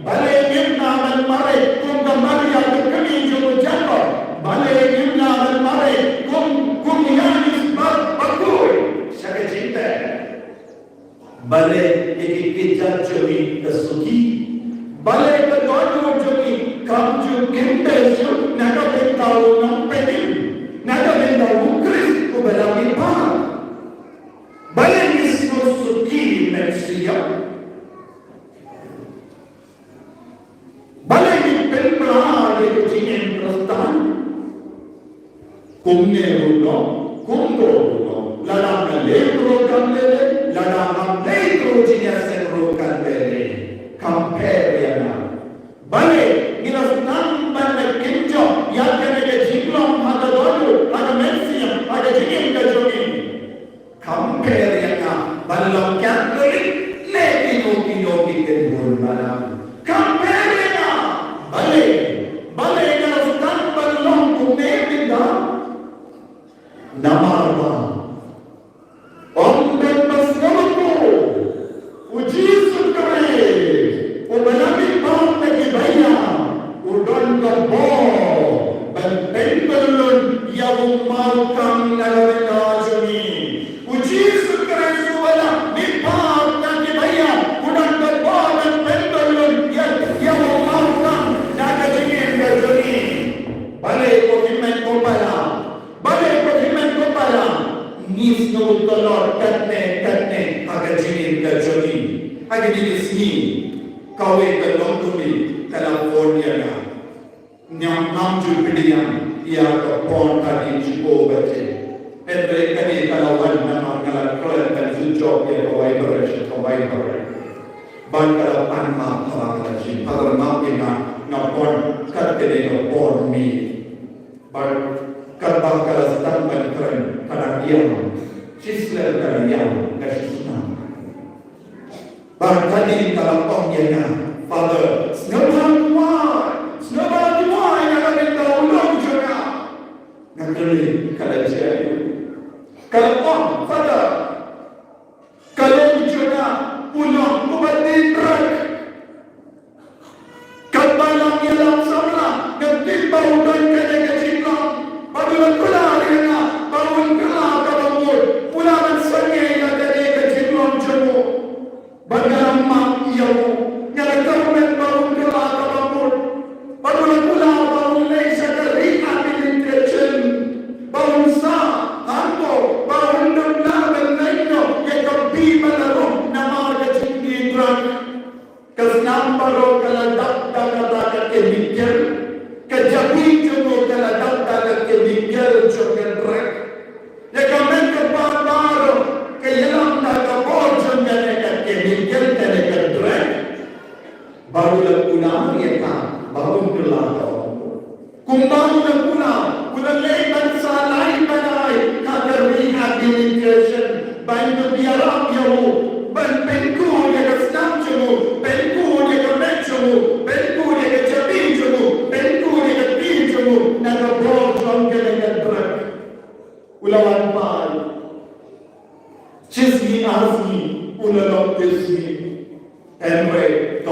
Balei ngim lah ban mareh kum ka Maria ka kmie jong u Jakob? Balei ngim lah ban mareh kum, kum Ïanis ba, bakhuid? Sha ka jingtep. Balei ïa ki kjat jong ngi ka suki? Balei ka dohnud jong ngi kam ju kyntiew shuh na ka bynta u nongpynim, na ka bynta u Khrist uba la mihpat? Balei ngi sngewsuki mynsiem? Balei ngi pynbha ïa ka jingim Khristan? Kumne ruh long, kumto ruh long, lada nga leh ruh kan leh leh, lada ngam leh ruh jingïaseng ruh kan leh leh. Kam pher ïa nga. Balei ngi la sdang ban leh kynjoh ïa kane ka jinglong ha ka dohnud, ha ka mynsiem, ha ka jingim ka jong ngi? Kam pher ïa nga ban long Katholik ne kino kino ki kynhun balang. Kam pher ïa nga. Balei? Balei nga la sdang ban long kumne mynta? Namar ba ym don ba sngewthuh. U Jisu Khrist uba la mihpat na ki baïap u don ka bor ban pyntyllun ïa u mawkam na ka bynta jong ngi. U Jisu Khrist uba la mihpat na ki baïap u don ka bor ban pyntyllun ïa, ïa u mawkam na ka jingim ka jong ngi. Balei ko hynmen ko para? Balei ko hynmen ko para? Ngi sngew tlot katne katne ha ka jingim ka jong ngi. Ha kine ki sngi kawei ka longkmie ka la phone ïa nga. Ngam, ngam ju pdiang ïa ka phone ka dei jingpyrkhat. Hynrei kane ka la wan namar nga la kren ban switch off ïa ka vibration, ka vibrate. Bad ka la pan map, ka la pan map ïa nga, nga phone kat kane ka phone map. Bad katba ka la sdang ban kren ka dang ïam. Shisnem ka la ïam, ka shisnem. Bad ka dei ka la ong ïa nga, Father, sngewbha duwai, sngewbha duwai ïa ka bynta u long jong nga. Nga kylli ka la jia. Ka la ong, Father, ka long jong nga u long uba dei drug. Katba la ïalam samla, nga tip ba u don kane ka jinglong. Bad u la kular ïa nga ba un kylla kaba mut, u lah ban sangeh ïa kane ka jinglong jong u. Bad nga la map ïa u, nga la kyrmen ba un kylla kaba mut. Bad u la kular ba un leit sha ka rehabilitation, ba un sah, hangto ba un ym lah ban leit noh ïa ka bih ba la rung namar ka jingdie drug. Ka snam baroh ka la dap da kata ka chemical. Ka jabieng jong u ka la dap da ka chemical jong ka drug. Ïa ka met ka par baroh ka ïalam da ka bor jong kane ka chemical, kane ka drug. Bad u la kular ïa ka ba un kylla ka bor. Kumba u la kular, u la leit ban sah lai bnai ha ka rehabilitation, ban ïa ïarap ïa u, ban pynkhuid ïa ka snam jong u, pynkhuid ïa ka met jong u, pynkhuid ïa ka jabieng jong u, pynkhuid ïa ka kti jong u na ka bor jong kane ka drug. U la wan phai. Shi sngi ar sngi u la long tipsy. Hynrei ka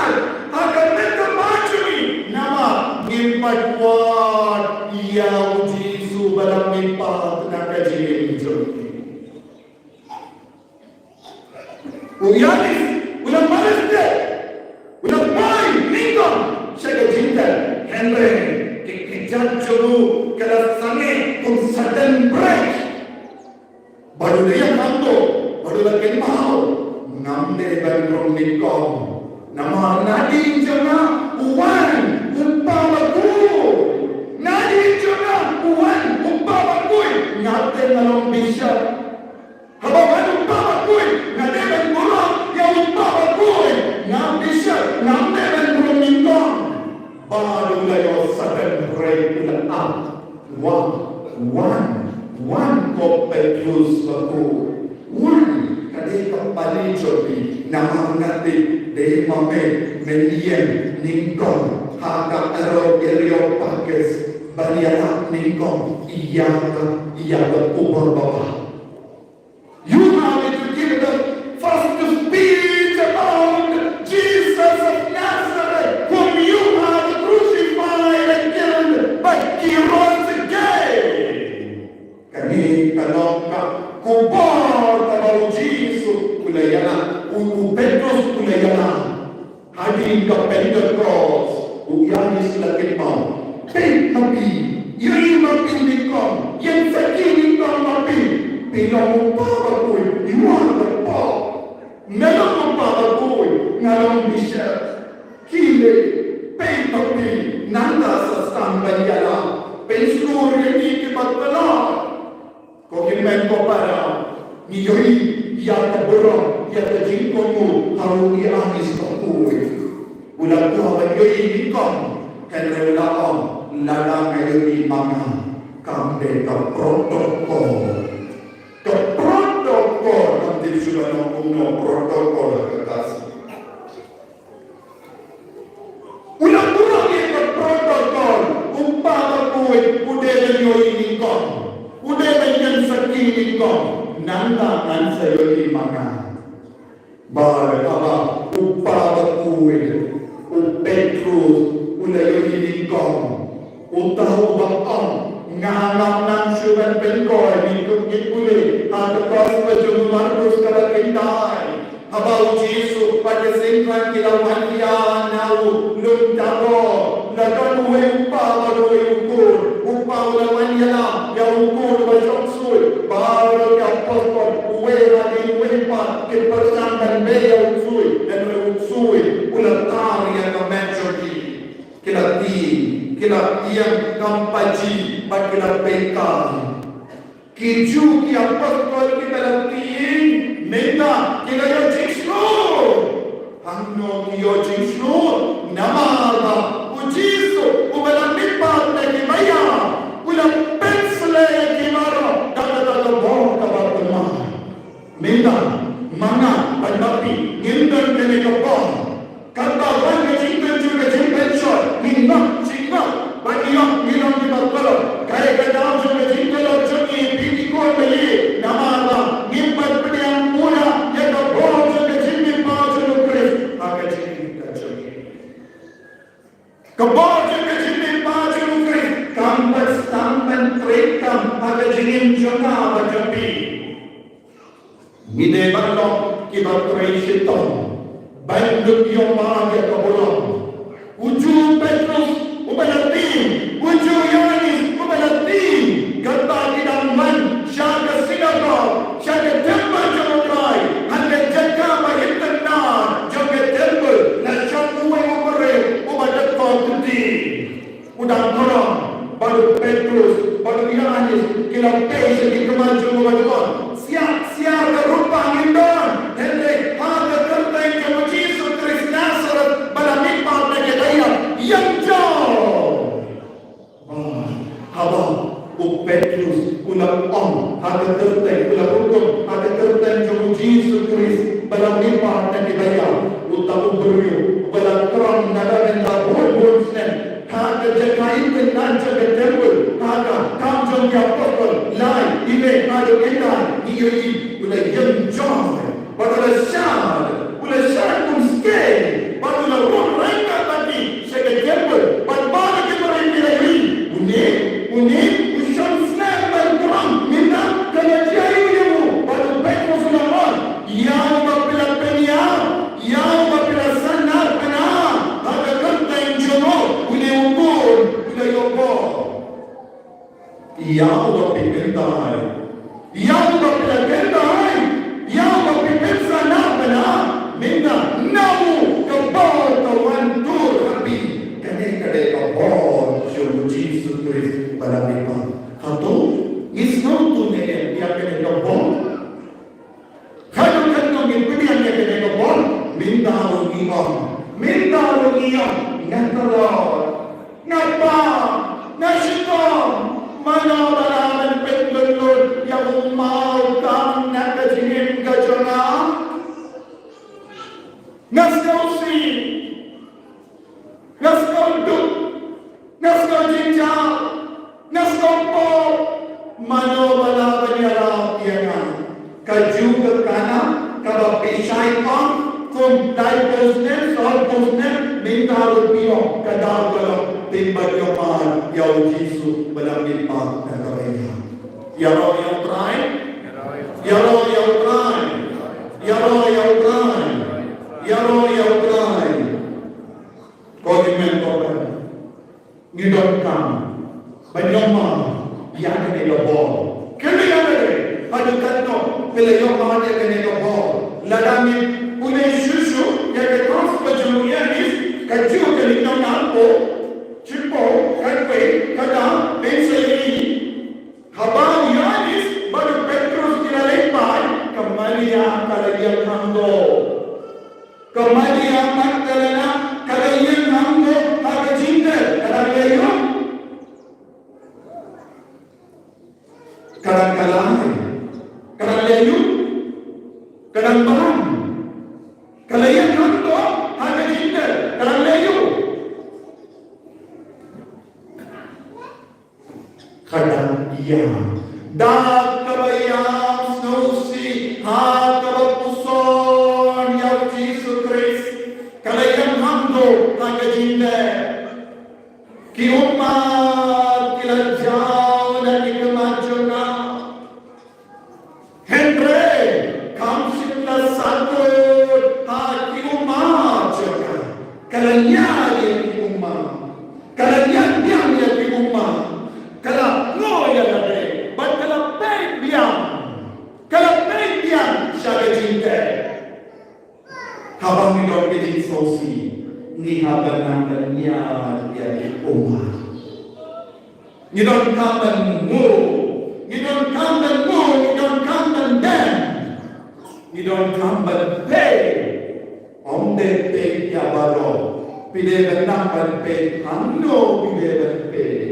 jingïaid ha ka met ka ba jong ngi, namar ngim pat wad ïa u Jisu ba la mihpat na ka jingim jong ngi. U Yanis u la malish te, u la poi nyngkong sha ka jingtep, hynrei ka kjat jong u ka la sangeh kum sudden brake. Bad u la ïakhun, bad u la kynmaw, ngam dei ban rung nyngkong. Namar nadien jong nga u wan u kpa bakhuid. Nadien jong nga u wan u kpa bakhuid. Nga te nga long bishop. Haba wan u kpa bakhuid, nga dei ban burom ïa u kpa bakhuid. Ngam bishop, ngam dei ban burom nyngkong. Bad u la ïoh sudden brake, u la ap. Wan, wan, wan ko Petrus bakhuid. Wan, ka dei ka pali jong phi, namar nga tip, dei ma me, men ïeng nyngkong ha ka Areopagus, ban ïalap nyngkong ïa ka, ïa ka khubor babha. You have to give the first speech about Jesus of Nazareth, whom you have crucified and killed, but he Ïanis la kynmaw. Peit ma phi, ïohi ma phi nyngkong, ïeng sakhi nyngkong ma phi. Phi long u pa bakhuid, you are the Pope. Nga long u pa bakhuid, nga long bishop. Khie leit, peit ma phi, nangta sa sdang ban ïalam. Pynshlur ïa ki kiba kylla. Ko hynmen ko para, ngi ïohi ïa ka burom, ïa ka jingkohnguh ha u Ïanis bakhuid. U la kwah ban ïohi nyngkong, hynrei u la ong, lada nga ïohi ma nga, kam dei ka protocol. Ka protocol, kam dei shuh ban ong kumno protocol ha ka kasi. U la burom ïa ka protocol, u pa bakhuid u dei ban ïohi nyngkong, u dei ban ïeng sakhi nyngkong, nangta ngan sa ïohi ma nga. Bad haba u pa bakhuid, u Petrus, u la ïohi nyngkong, uta uba ong, nga ngam nang shuh ban pynkhiah, ngi pule ha ka Gospel jong u Markus kaba khyndai. Haba u Jisu bad ki synran ki la wan ïa na u lum tabor, la don uwei u pa bad uwei u kur. U pa u la wan ïalam ïa u kur uba shong sui. Baroh ki apostol, uwei hadien uwei pat, ki pyrshang ban beh ïa u ksui, hynrei u ksui u la tar ïa ka met jong ki. Ki la tieng, ki la ïeng kam paji bad ki la pyrkhat. Ki Jiw ki apostol kiba la tieng, mynta ki la ïoh jingshlur. Hangno ki ïoh jingshlur? Namar ba u Jisu uba la mihpat na ki baïap u la pynsleh ïa ki baroh da kata ka bor kaba thymmai. Mynta ma nga bad ma phi ngim don kane ka bor. Katba wan ka jingtynjuh ka jingpynshoi, ngi ngop jingngop bad ngi ong ngi long kiba kordor. Kaei ka daw jong ka jingkordor jong ngi, phi ki khun baïeit? Namar ba ngim pat pdiang pura ïa ka bor jong ka jingmihpat jong u Khrist ha ka jingim ka jong ngi. Ka bor jong ka jingmihpat jong u Khrist kam pat sdang ban treikam ha ka jingim jong nga bad jong phi. Ngi dei ban long kiba trei shitom ban ïoh mad ïa ka burom. U Jiw u Petrus uba la tieng, u Jiw u Ïanis uba la tieng, katba ki dang wan sha ka sinagog, sha ka templ jong U Trai, ha ka jaka ba itynnad jong ka templ, la shong uwei u briew uba dap kti. U dang khorong, bad u Petrus bad u Ïanis ki la peit sha ki khmat jong u bad ki ong, siap siap ka rupa ngim don, hynrei ha ka kyrteng jong u Jisu Khrist Nasareth ba la mihpat na ki baïap, ïeng jop. Haba u Petrus u la ong ha ka kyrteng, u la hukum ha ka kyrteng jong u Jisu Khrist ba la mihpat na ki baïap, uta u briew uba la khorong na ka bynta bun bun snem ha ka jaka itynnad jong ka templ, ha ka kam jong ki apostol lai, iwei haduh khyndai, ngi ïohi u la ïeng jop. Bad u la shad, u la shad kumskei, bad u la rung ryngkat bad ki sha ka templ, bad baroh ki briew ki la ïohi. Une, une u shong slem ban khorong, mynta ka la jia aïu ïa u? Bad u Petrus u la ong, ïa uba phi la pynïap, ïa uba phi la sahnarphna ha ka kyrteng jong u, une u khun u la ïoh bor. Ïa uba phi kynthai, ïa uba phi la kynthai, ïa uba phi pynsahnarphna, mynta na u ka bor ka wan tur ha phi. Kane ka dei ka bor jong u Jisu Khrist ba la mihpat. Hato ngi sngewthuh ne em ïa kane ka bor? Haduh katno ngin pdiang ïa kane ka bor? Mynta ruh ngi ong, mynta ruh ngi ong, nga kordor, nga pang, nga shitom, mano ba lah ban pynlut lut ïa u mawkam na ka jingim ka jong nga? Nga sngewsih. Nga sngew duk, nga sngew jynjar, nga sngew pop. Mano ba lah ban ïarap ïa nga? Kajuh ka khana kaba phi shait ong, kum laiphew snem, sawphew snem, mynta ruh phi ong, ka daw ka long, phin ban ïoh mad ïa u Jisu ba la mihpat na ka baïap. Ïaroh ïa U Trai. Ïaroh ïa U Trai. Ïaroh ïa U Trai. Ïaroh ïa U Trai. Ko hynmen ko para, Ngi donkam ban ïohmad ïa kane ka bor. Kane ka bor, haduh katno phi la ïohmad ïa kane ka bor? Lada ngi pule shuh shuh ïa ka gospel jong u Ïoannis, ka juh ka lynnong arphew, shiphew, khatwei, kata, pynshai ïa ngi. Haba u Ïoannis bad u Petros ki la leit phai, ka Maria ka la ïeng hangto. Ka Maria Magdalena ka la ïeng hangto ha ka jingder, ka dang leh aïu? Ka dang kalai, ka dang leh aïu? Ka dang bam. Ka la ïeng hangto ha ka jingder, ka dang leh aïu? Ka dang ïam. Da kaba ïam sngewsih ha kaba puson ïa u Jisu Khrist, ka la ïeng hangto ha ka jingder. Ki ummat ki la jaw na ki khmat jong ka. Hynrei kam shym la sakhot ha ki ummat jong ka. Ka la ñiad ïa ki ummat. Ka la ñiad biang ïa ki ummat. Ka la pynlong ïa lade bad ka la peit biang. Ka la peit biang sha ka jingtep. Haba ngi don ka jingsngewsih, ngi hap ban nang ban ñiad ïa ki ummat. Ngi donkam ban mut, ngi donkam ban mut, ngi donkam ban dem. Ngi donkam ban peit. Ym dei peit ïa baroh. Phi dei ban nang ban peit hangno phi dei ban peit.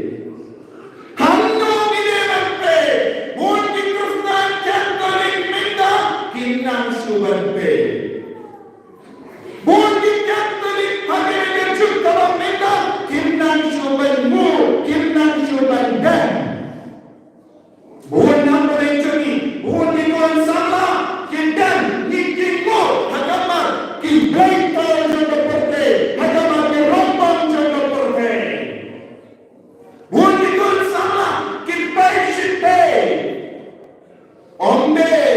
Hangno phi dei ban peit. Bun ki Khristan Katholik mynta kim nang shuh ban peit. Bun ki Katholik ha kane ka juk kaba mynta kim nang shuh ban mut, kim nang shuh ban dem. Bun na pdeng jong ngi, bun ki khun samla ki dem, ngi ki mut, ha ka mar ki blei thaw jong ka pyrthei, ha ka mar ki rangbah jong ka pyrthei. Bun ki khun samla ki peit shi peit. Ym dei,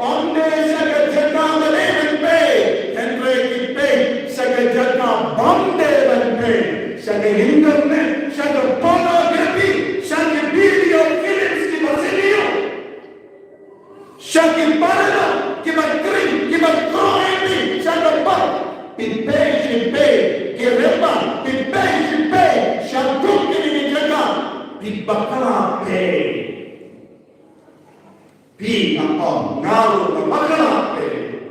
ym dei sha ka jaka ba dei ban peit, hynrei ki peit sha ka jaka bym dei ban peit, sha ka internet, sha ka pornography, sha ki video clips kiba sniew, sha ki paralok kiba kring, kiba khrong ïa phi, sha ka pop. Phi peit shi peit, ki rebah, phi peit shi peit, sha kum kine ki jaka, phi bakla peit. Phi nga ong, nga ruh nga bakla peit.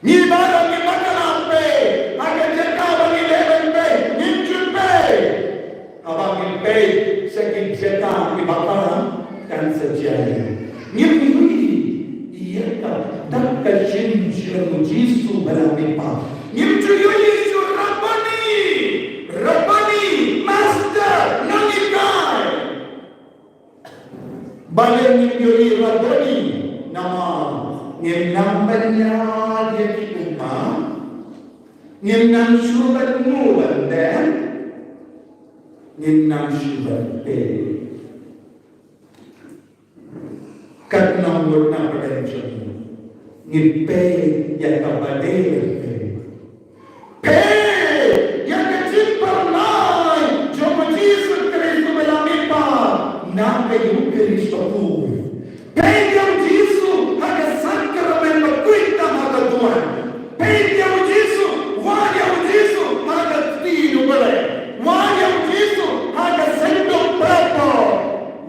Ngi baroh ngi bakla peit, ha ka jaka ba ngi dei ban peit, ngim ju peit. Haba ngi peit sha ki jaka kiba kharam, kan sa jia ïa ngi. Ngim ïohi ïa ka dak ka jingim jong u Jisu ba la mihpat. Ngim ju ïohi shuh Rabboni, Rabboni, Master, nonghikai. Balei ngim ïohi Rabboni? Namar ngim nang ban ñiad ïa ki ummat, ngim nang shuh ban mut ban dem, ngim nang shuh ban peit. Katno ngut na pdeng jong ngi ngi peit ïa kaba dei ban peit. Peit ïa ka jingpynlait jong u Jisu Khrist uba la mihpat na ka Eukharist bakhuid. Peit ïa u Jisu ha ka sakramen bakhuid tam ha ka duwan. Peit ïa u Jisu, wad ïa u Jisu ha ka kti jong U Blei. Wad ïa u Jisu ha ka senduk pyrthei.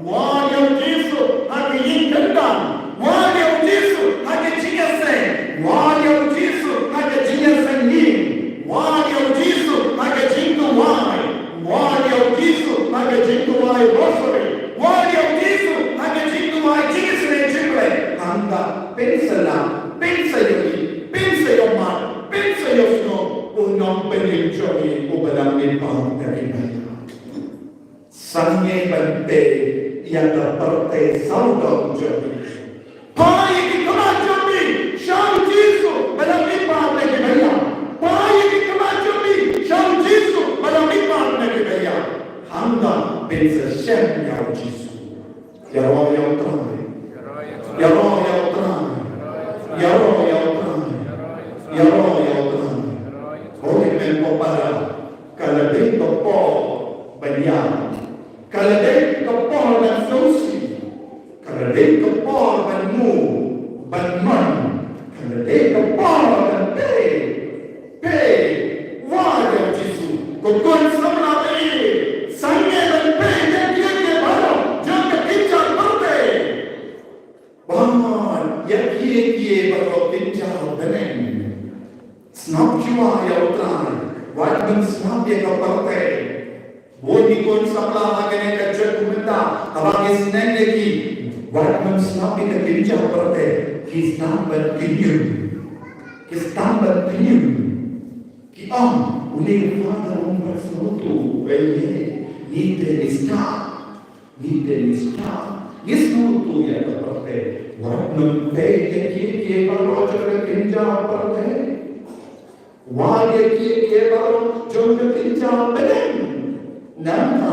Wad ïa u Jisu ha ka ïing kyndang. Wad ïa u Jisu ha ka jingïaseng. Wad ïa u Jisu ha ka jingïaseng ïing. Wad ïa u Jisu ha ka jingduwai. Wad ïa u Jisu ha ka jingduwai rosary. Wad ïa u Jisu ha ka jingduwai jingisynei jong U Blei. Hangta pynsalah, pynsaïohi, pynsaïohmad, pynsaïohsngew u nongpynim jong ngi uba la mihpat na ki baïa. Sangeh ban peit ïa ka pyrthei sawdong jong ngi. Phai ïa ki khmat jong phi sha u Jisu ba la mihpat na ki baïa. Phai ïa ki khmat jong phi sha u Jisu ba la mihpat na ki baïa. Hangta phin sa shem ïa u Jisu. Ïaroh ïa u Trai. Ïaroh ïa u Trai. Ïaroh ïa u Trai. Ïaroh ïa u Trai. Hooid, men ko para, ka la dei ka por Ïa, ka la dei ka por ban sngewsih, ka la dei ka por ban mut, ban mon, ka la dei ka por ban peit, peit wad ïa u Jisu. Ko khun samla baieit, sangeh ban peit ïa kiei kiei baroh jong ka kynja pyrthei. Bad ïa kiei kiei baroh kynja bneng. Sngap shuwa ïa U Trai, wat ban sngap ïa ka pyrthei. Bun ki khun samla ha kane ka juk mynta, haba ki sneng ïa ki, wat ban sngap ïa ka kynja pyrthei, ki sdang ban kynjum, ki sdang ban kynjum. Ki ong, une u Father um pat sngewthuh, eh, ngi te ngi sdang. Ngi te ngi sdang, ngi sngewthuh ïa ka pyrthei. Wat nym peit ïa kiei kiei baroh jong ka kynja pyrthei. Wat ïa kiei kiei baroh jong ka kynja bneng. Nangta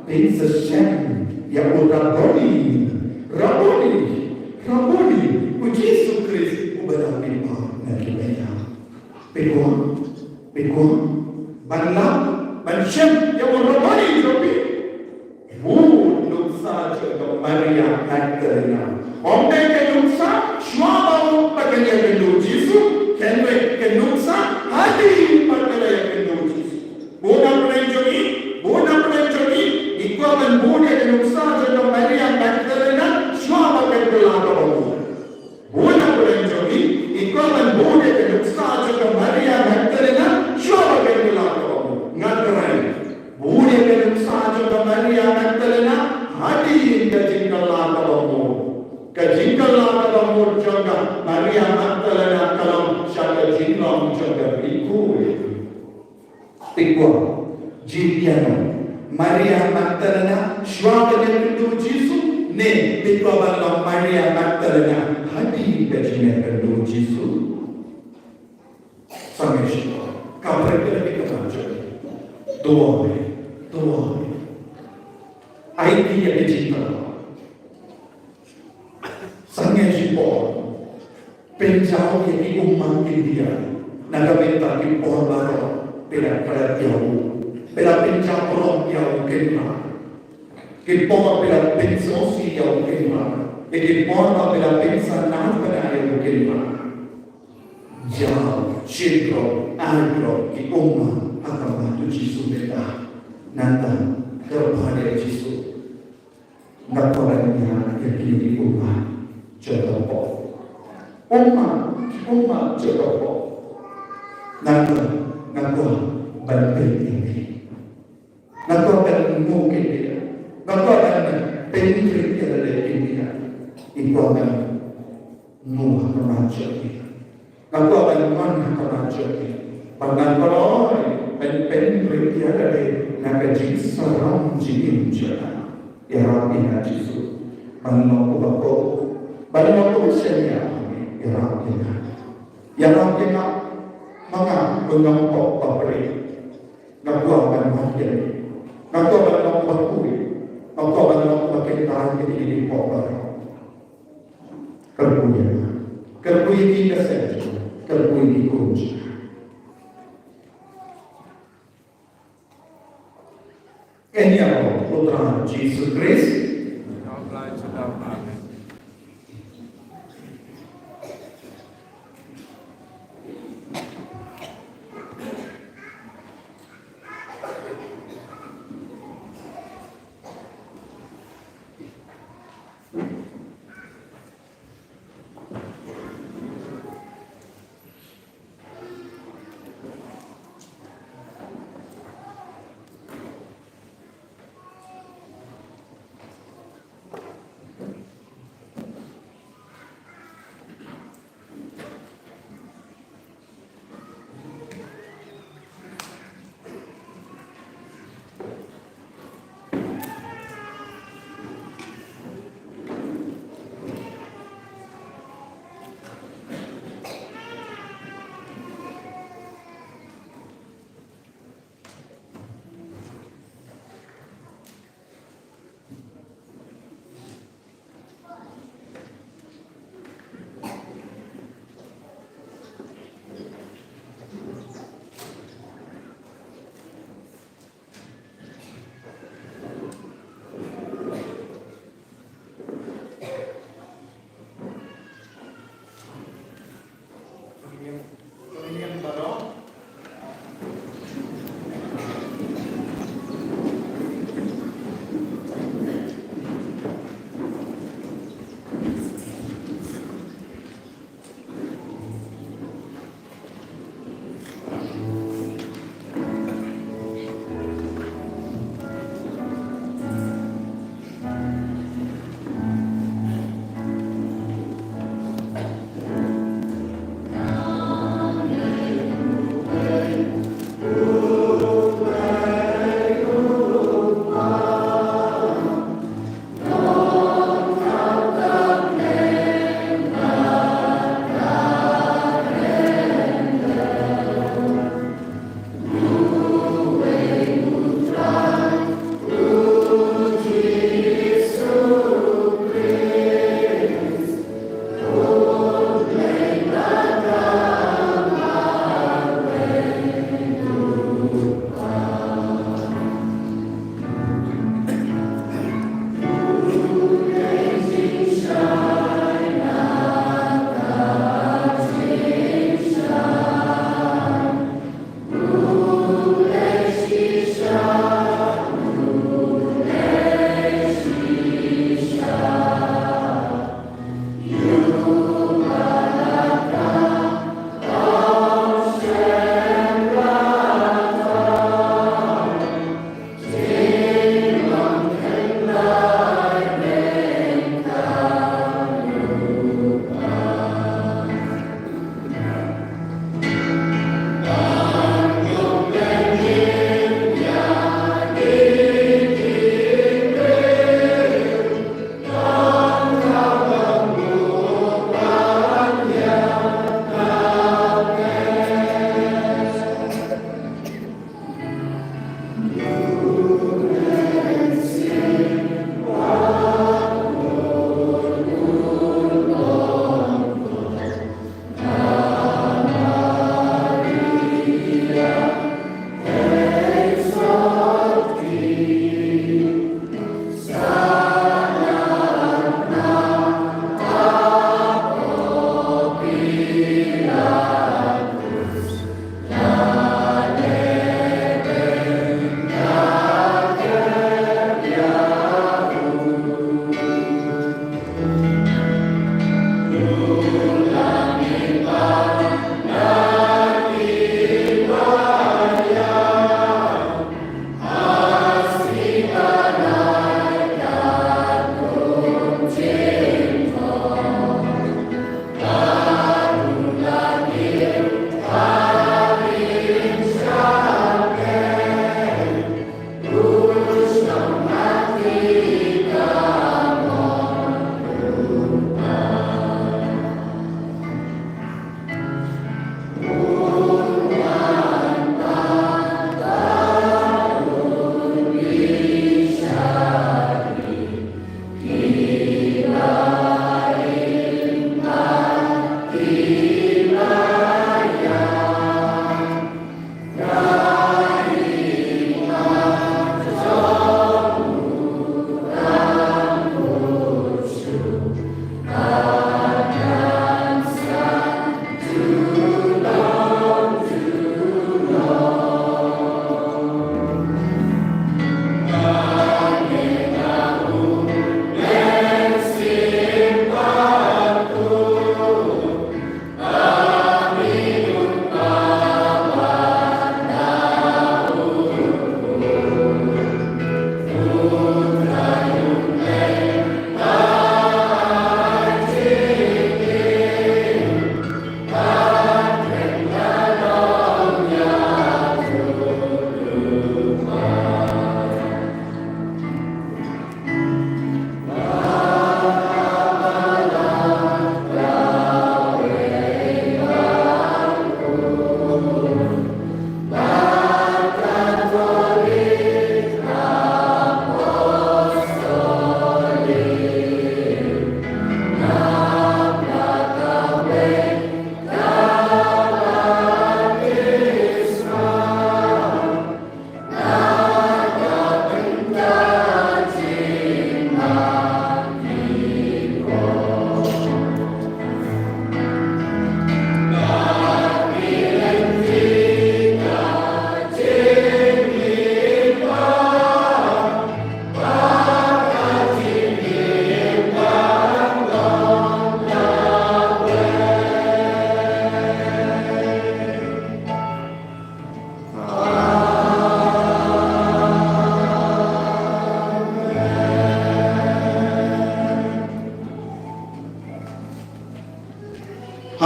phin sa shem ïa u Rabboni, Rabboni, Rabboni, u Jisu Khrist uba la mihpat na ki meiya. Phi kwah, phi kwah ban lap, ban shem ïa u Rabboni jong phi. Bun nuksa jong ka Maria Magdalena. Ym dei ka nuksa shuwa ba u pat kane ïakynduh u Jisu, hynrei ka nuksa hadien pat kane ïakynduh u Jisu. Bun na pdeng jong ngi, bun na pdeng jong ngi, ngi kwah ban bud ïa ka nuksa jong ka Maria Magdalena shuwa ba kan kylla kaba mut. Bun na pdeng jong ngi, ngi kwah ban bud ïa ka nuksa jong ka Maria Magdalena shuwa ba kan kylla kaba mut. Nga kyrpad, bud ïa ka nuksa jong ka Maria Magdalena hadien ka jingkylla kaba mut. Ka jingkylla kaba mut jong ka Maria Magdalena ka long sha ka jinglong jong ka rikui. Phi kwah jin ïano, Maria Magdalena shuwa ban ïakynduh u Jisu, ne phi kwah ban long Maria Magdalena hadien ka jingïakynduh u Jisu? Sangeh shipor, ka pyrkhat ïa ka jingkyrkhu. Duwai, duwai. Ai ïa ka jingkyrkhu. Sangeh shipor, pynjaw ïa ki ummat India na ka bynta ki por baroh phi la klet ïa u, phi la pynjaw burom ïa u Kynrad. Ki por phi la pynsngewsih ïa u Kynrad, ïa ki por ba phi la pynsanad bynta ïa u Kynrad. Jaw shynrong ai burom ki ummat ha khmat u Jisu mynta. Nangta kyrpad ïa u Jisu. Nga kwah ban ñiah ïa kine ki ummat jong ka pop. Ummat, ki ummat jong ka pop. Nga kwah, nga kwah ban peit ïa me. Nga kwah ban nguh ïa me. Nga kwah ban pynrit ïa lade ïa me. Nga kwah ban nguh ha khmat jong me. Nga kwah ban mon ha khmat jong me. Ba ngan kloi ban pynrit ïa lade na ka jingsarong jingim jong nga. Ïarap ïa nga Jisu. Ban long uba khuid. Ban long uba shaniah. Ïarap ïa nga. Ïarap ïa nga. Ma nga u nongpop ba pyrshah. Nga kwah ban wan ïa me. Nga kwah ban long uba khuid. Nga kwah ban long uba kyntait ïa kine ki pop baroh. Kyrkhu ïa nga. Kyrkhu ïa ki ksen jong nga. Kyrkhu ïa ki khun jong nga. Kane ka rukom u Trai Jisu Khrist.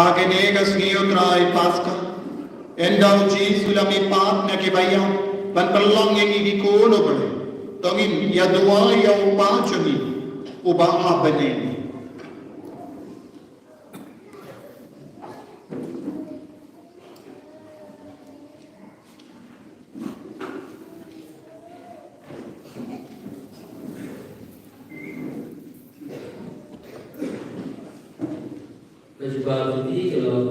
Ha kane ka sngi u Trai Paska, ynda u Jisu u la mihpat na ki baïap ban pynlong ïa ngi ki khun u Blei, to ngin ïa duwai ïa u Kpa jong ngi uba ha bneng. Ka jubab jong ngi ka long,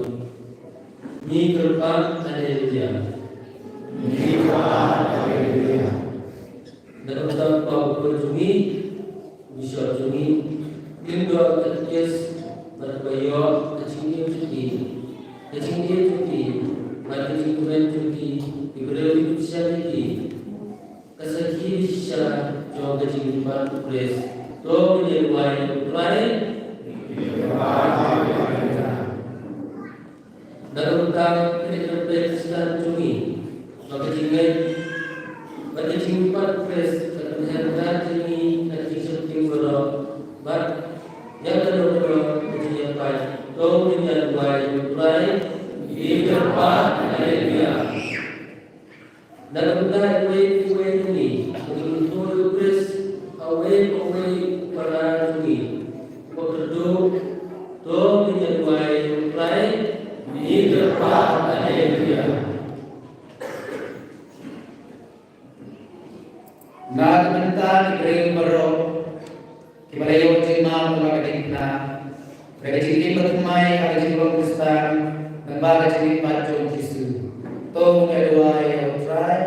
ngi kyrpad, haleluya. Ngi kyrpad, haleluya. Na ka bynta u Kpa u Khun jong ngi, u Bishop jong ngi, kim don ka kies bad ba ïoh ka jingim jong ki, ka jingim jong ki bad ka jingkmen jong ki, ki briew ki bishar ïa ki. Ka sakhi shisha jong ka jingmihpat u Khrist. To ngin ïa duwai ïa u Trai. Na ka bynta kane ka Khristan jong ngi, ba ka jingngeit bad ka jingmihpat u Khrist ka pynher bniah ïa ngi na ka jingsheptieng baroh bad ïa kano kano ka jingïapait. To ngin ïa duwai ïa u Trai. Ngi kyrpad, haleluya. Na ka bynta iwei pa iwei jong ngi, ba kin kyntu ïa u Khrist ha uwei pa uwei u para jong ngi uba kyrduh, to ngin ïa duwai ïa u Trai. Ngi kyrpad, haleluya. Na ka bynta ki briew baroh kiba la ïoh jingmap lyngba ka diengphna da ka jingim bathymmai ha ka jinglong Khristan lyngba ka jingmihpat jong u Jisu, to ngin ïa duwai ïa u Trai.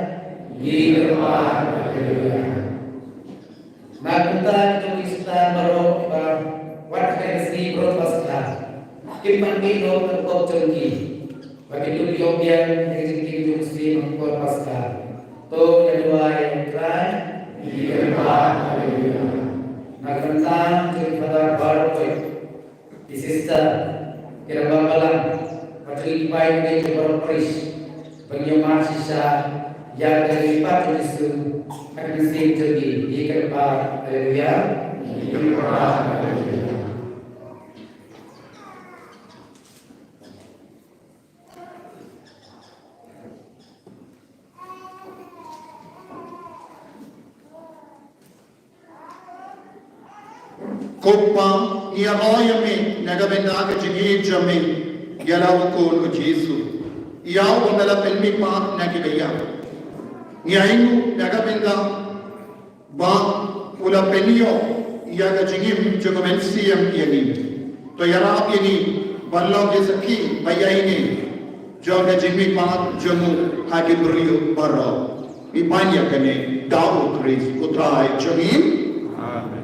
Ngi kyrpad, haleluya. Na ka bynta kito ki Khristan baroh kiba wat ha kane ka sngi baroh Paska kim pat mih noh ka pop jong ki, ba kin ïoh biang ïa ka jingim jong u Khrist ha ka por Paska, to ngin ïa duwai ïa u Trai. Ngi kyrpad, haleluya. Na ka bynta jong ki Father baroh, ki sister, ki rangbah balang, bad jong ki paid ki baroh parish, ba ngin ïa mad shisha ïa ka jingmihpat jong u Jisu ha ka mynsiem jong ngi. Ngi kyrpad, haleluya. Ngi kyrpad, haleluya. Ko Kpa, ngi ïa ïohi ïa me na ka bynta ka jingïeit jong me ïa la u Khun u Jisu, ïa uba me la pynmihpat na ki baïap. Ngi ainguh na ka bynta ba u la pynïoh ïa ka jingim jong ka mynsiem ïa ngi. To ïarap ïa ngi ban long ki sakhi ba ïaineh jong ka jingmihpat jong u ha ki briew baroh. Ngi pan ïa kane da u Khrist u Trai jong ngi. Amen.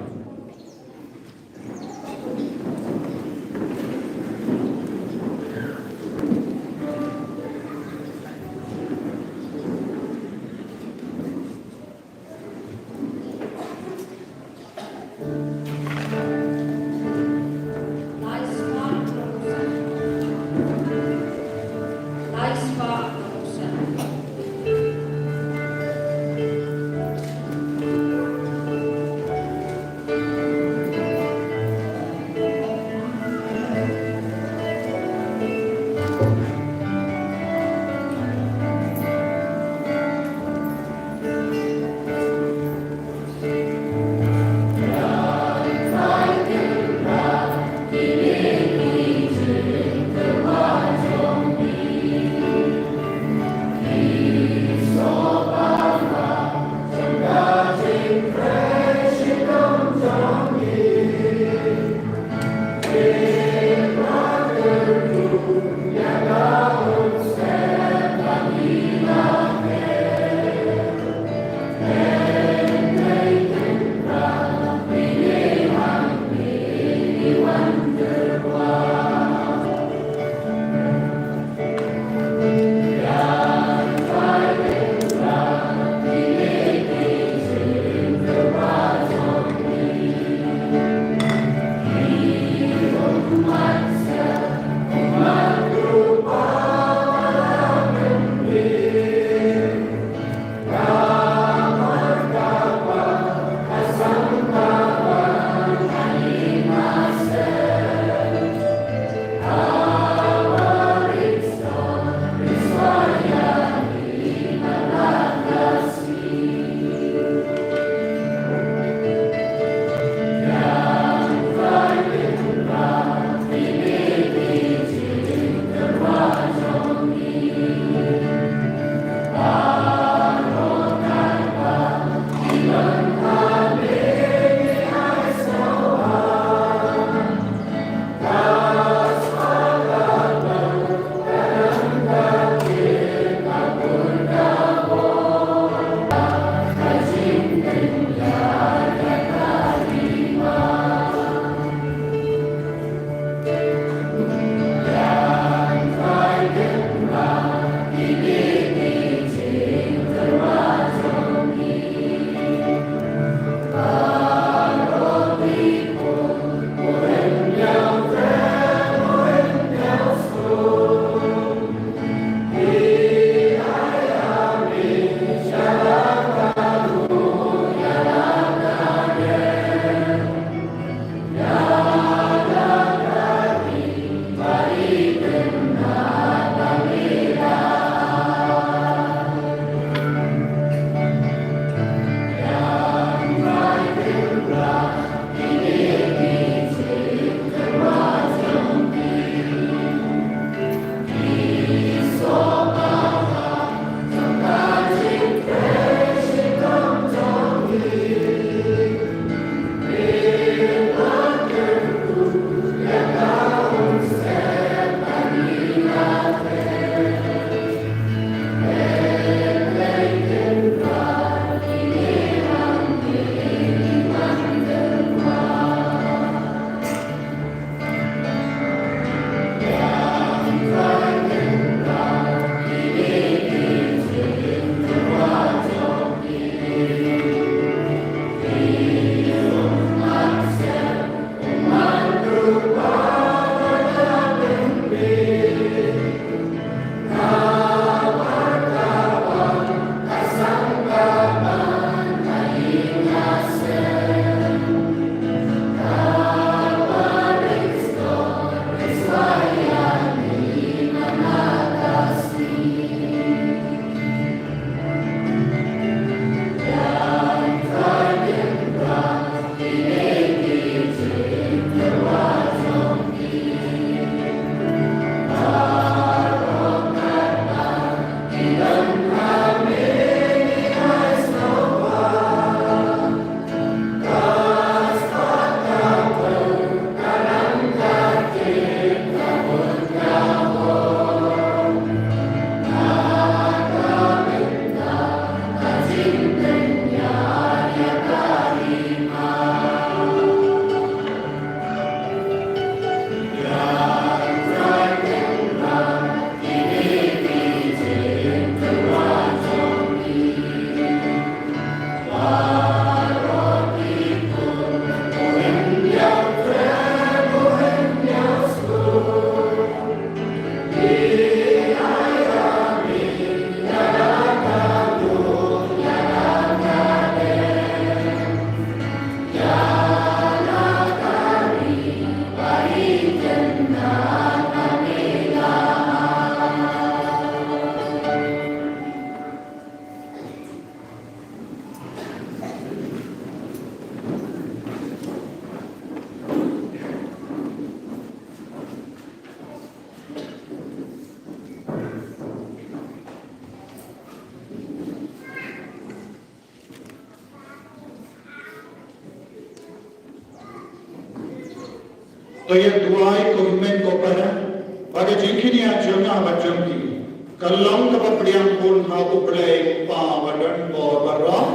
To ïa duwai ko hynmen ko para ba ka jingkñia jong nga bad jong phi ka long kaba pdiang bun ha U Blei U Kpa badonbor baroh.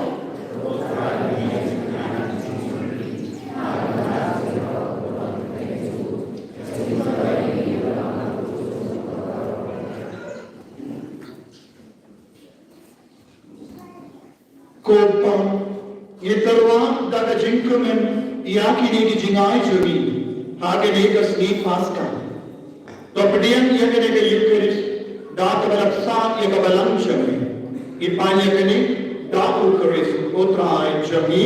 Ko Kpa, ngi tyrwa da ka jingkmen ïa kine ki jingai jong ngi ha kane ka sngi Paska. To pdiang ïa kane ka Eukharist da kaba la ksa ïa ka balang jong ngi. Ngi pan ïa kane da U Khrist U Trai jong ngi.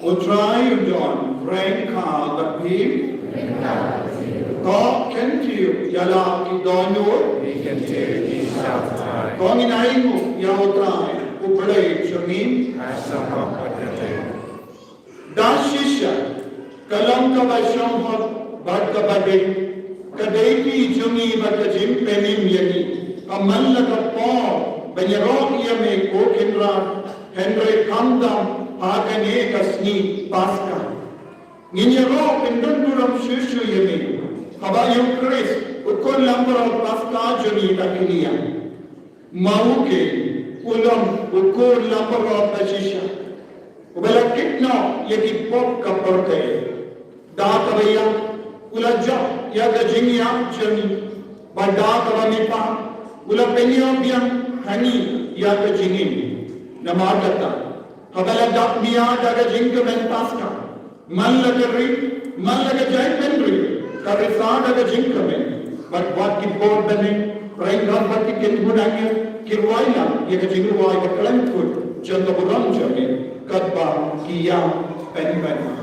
U Trai un don ryngkat bad phi. To kyntiew ïa la ki dohnud. To ngin ainguh ïa U Trai U Blei jong ngi. Da shisha ka long kaba shong hok bad kaba dei ka dei ka jong ngi bad ka jingpynim ïa ngi. Ka man la ka por ban ïaroh ïa me ko Kynrad, hynrei khamtam ha kane ka sngi Paska. Ngin ïaroh kyndon burom shuh shuh ïa me. Haba ïa U Khrist u khun langbrot Paska jong ngi ka kñia. Ma u ke u long u khun langbrot ba shisha uba la kit noh ïa ki pop ka pyrthei. Da kaba ïap u la jop ïa ka jingïap jong ngi, bad da kaba mihpat u la pynïoh biang ha ngi ïa ka jingim. Namar kata, haba la dap mih da ka jingkmen Paska, man la ka ri, man la ka jaitbynriew ka risa da ka jingkmen. Bad wat ki bor bneng, ryngkat bad ki kynhun angel, ki rwai lang ïa ka jingrwai ba khlem kut jong ka burom jong me, katba ki ïa pynbna.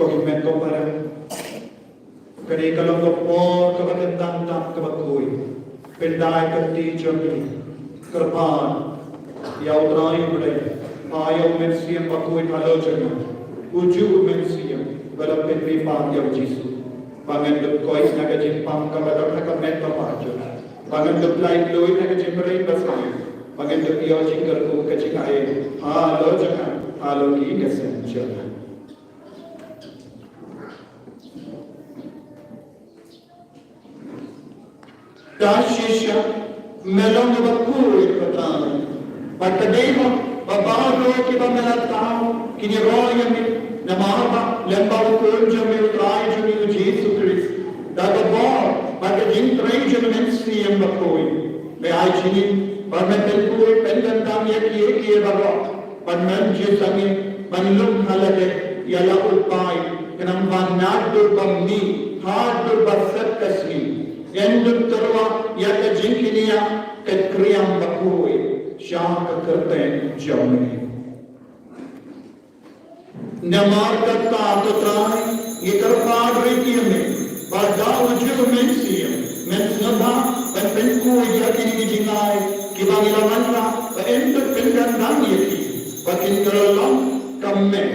Ko hynmen ko para, kane ka long ka por kaba kyntang tam kaba khuid. Pyndonkam ïa ka kti jong ngi. Kyrpad ïa U Trai U Blei, phah ïa U Mynsiem Bakhuid halor jong ngi. U juh U Mynsiem ba la pynmih pat ïa U Jisu, ba ngin dup koit na ka jingpang kaba don ha ka met ba pajot, ba ngin dup laitluid na ka jingpyrshah ba sniew, ba ngin dup ïoh jingkyrkhu ka jingaiei halor jong ngi, halor ki ksen jong ngi. Ta shisha, me long uba khuid, ko Trai. Bad ka dei ba baroh kiba me la thaw kin ïaroh ïa me, namar ba lem bad U Khun jong me U Trai jong ngi U Jisu Khrist, da ka bor bad ka jingtrei jong U Mynsiem Bakhuid, me ai jingim bad me pynkhuid pynkyntang ïa kiei kiei baroh. Ban men jingïaseng, ban lum ha lade ïa la u bai, khnang ba naduh ba mih haduh ba sep ka sngi, yn dup tyrwa ïa ka jingkñia ka kriang bakhuid sha ka kyrteng jong me. Namar kata, ko Trai, ngi kyrpad ruh ïa me, ba da u juh U Mynsiem, men sngewbha ban pynkhuid ïa kine ki jingai kiba ngi la wanrah, ba yn dup pynkyndang ïa ki, ba kin kylla long ka met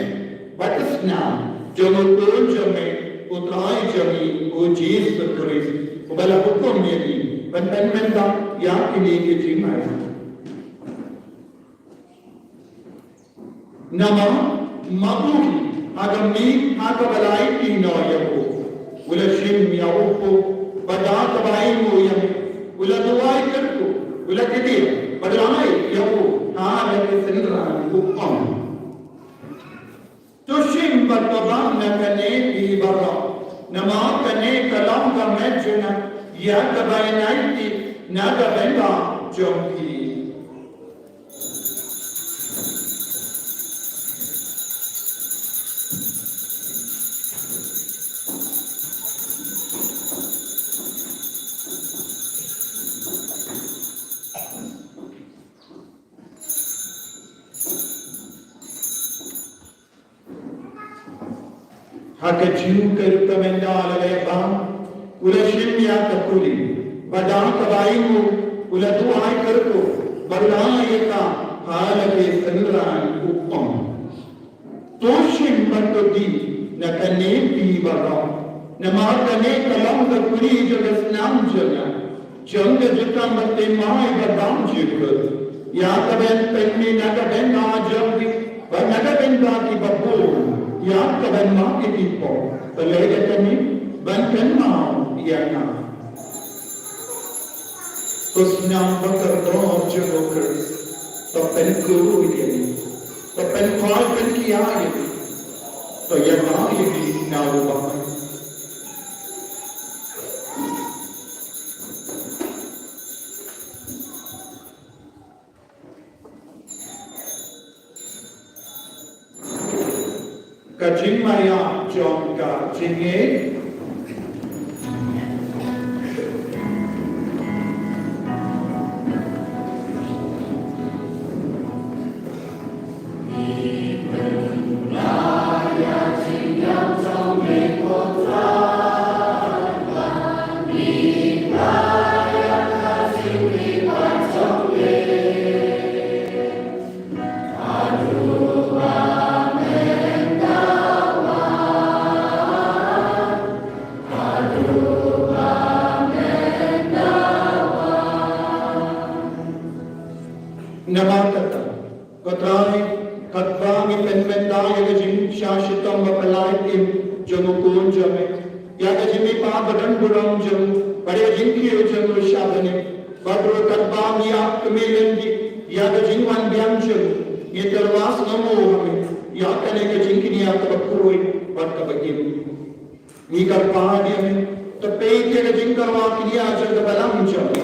bad ka snam jong U Khun jong me U Trai jong ngi U Jisu Khrist, uba la hukum ïa ngi ban pynkyndang ïa kine ki jingai. Namar ma u, ha ka miet ha kaba la aiti noh ïa u, u la shim ïa u kpu, bad da kaba ainguh ïa me, u la duwai kyrkhu, u la kdiah bad la ai ïa u ha la ki synran, u ong: To shim bad to bah na kane phi baroh, namar kane ka long ka met jong nga, ïa kaba yn aiti na ka bynta jong phi. Ha kajuh ka rukom ynda la leh bam, u la shim ïa ka kuri, bad da kaba ainguh, u la duwai kyrkhu, bad u la ai ïa ka ha la ki synran, u ong: To shim bad to dih na kane phi baroh, namar kane ka long ka kuri jong ka snam jong nga, jong ka jutang baptisma ba dang jukut, ïa kaban pynmih na ka bynta jong phi bad na ka bynta kiba bun, ïa kaban map ïa ki pop. To leh ïa kane ban kynmaw ïa nga. Ko snam ba kordor jong U Khrist, to pynkhuid ïa ngi, to pynkoit pynkiar ïa ngi, to ïada ïa ngi na u Balang. Ka jingmaiap jong ka jingngeit. Namar kata, ko Trai, katba ngi pynmynta ïa ka jingshah shitom baphylla im jong U Khun jong me, ïa ka jingmihpat badonburom jong u, bad ïa ka jingkiew jong u sha bneng, bad ruh katba ngi ap kmie lynti ïa ka jingwan biang jong u, ngi tyrwa sngewnguh ha me ïa kane ka jingkñia kaba khuid bad kaba im. Ngi kyrpad ïa me, to peit ïa ka jingtyrwa kñia jong ka balang jong me,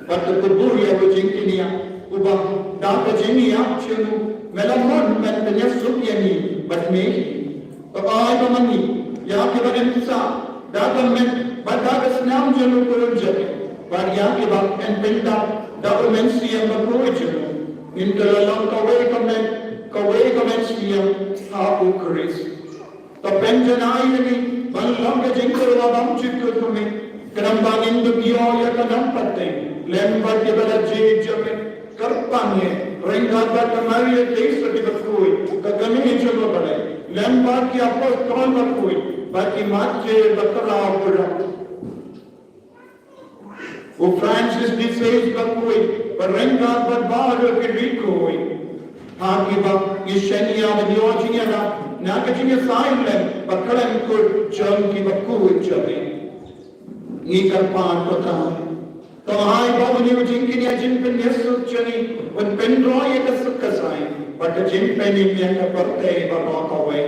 bad to kubur ïa ka jingkñia, uba da ka jingïap jong u me la mon ban pynïasuk ïa ngi bad me hi. To ai ba ma ngi, ïa kiba yn sah da ka met bad da ka snam jong U Khun jong me, bad ïa kiba yn pyndap da U Mynsiem Bakhuid jong u, ngin kylla long kawei ka met, kawei ka mynsiem ha U Khrist. To pynjanai ïa ngi ban long ka jingkyrwa bymjukut kum me. Khnang ba ngin dup ïoh ïa ka nongpyntip lem bad kiba la jied jong me. Kyrpang ïa, ryngkat bad ka Maria Theisotti bakhuid, ka kmie jong U Blei, lem bad ki apostol bakhuid bad ki martir bakhraw baroh. U Francis de Sales bakhuid, bad ryngkat bad baroh ki riewkhuid. Ha kiba ngi shaniah ban ïoh jingïarap na ka jingïasaid lem bakhlem kut jong kiba khuid jong ngi. Ngi kyrpad ko Trai, to ai ba une u jingkynnoh jingpynïasoh jong ngi un pynroi ïa ka suk ka saiñ bad ka jingpynim ïa ka pyrthei baroh kawei.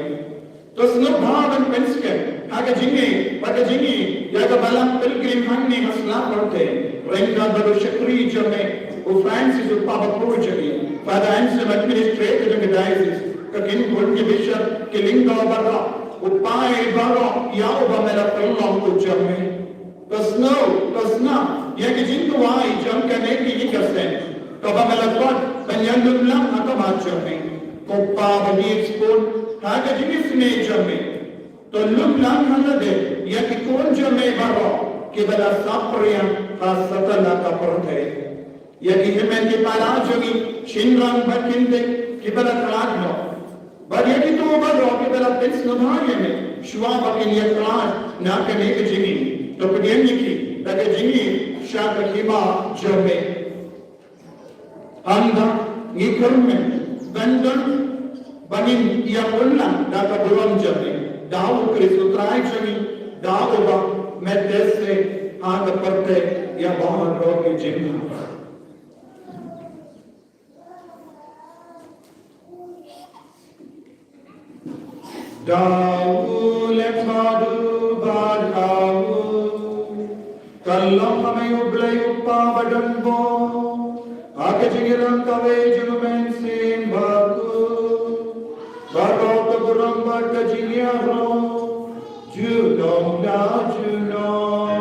To sngewbha ban pynskhem ha ka jingïeit bad ka jingïeit ïa ka Balang Pilgrim hangne ha sla pyrthei, ryngkat bad u shakri jong me u Francis, u Papa bakhuid jong ngi, Father Anselm, administrator jong ka diocese, ka kynhun ki bishop, ki lyngdoh baroh, u paid baroh ïa uba me la pynlong u jong me. To sngew, to sngap ïa ki jingduwai jong kane ka ïing ka sem, kaba me la khot ban ïalum lang ha khmat jong me. Ko Pa ba ngi sbun ha ka jingisynei jong me, to lum lang ha lade ïa ki khun jong me baroh kiba la saphriang ha satlak ka pyrthei. Ïa ki hynmen ki para jong ngi, shynrang bad kynthei kiba la khlad noh, bad ïa kito baroh kiba la pynsngewbha ïa me shuwa ba kin ïa khlad na kane ka jingim, to pdiang ïa ki da ka jingim sha ka hima jong me. Hynda ngi kyrmen ban don ba ngin ïa pynlang da ka burom jong me, da U Khrist U Trai jong ngi, da uba me teh seh ha ka pyrthei ïa baroh ki jingma. Da u lem bad u bad ha u, kan long ha me U Blei U Kpa badonbor, ha ka jingïalang kawei jong u Mynsiem Bakhuid, baroh ka burom bad ka jingïaroh junom la junom.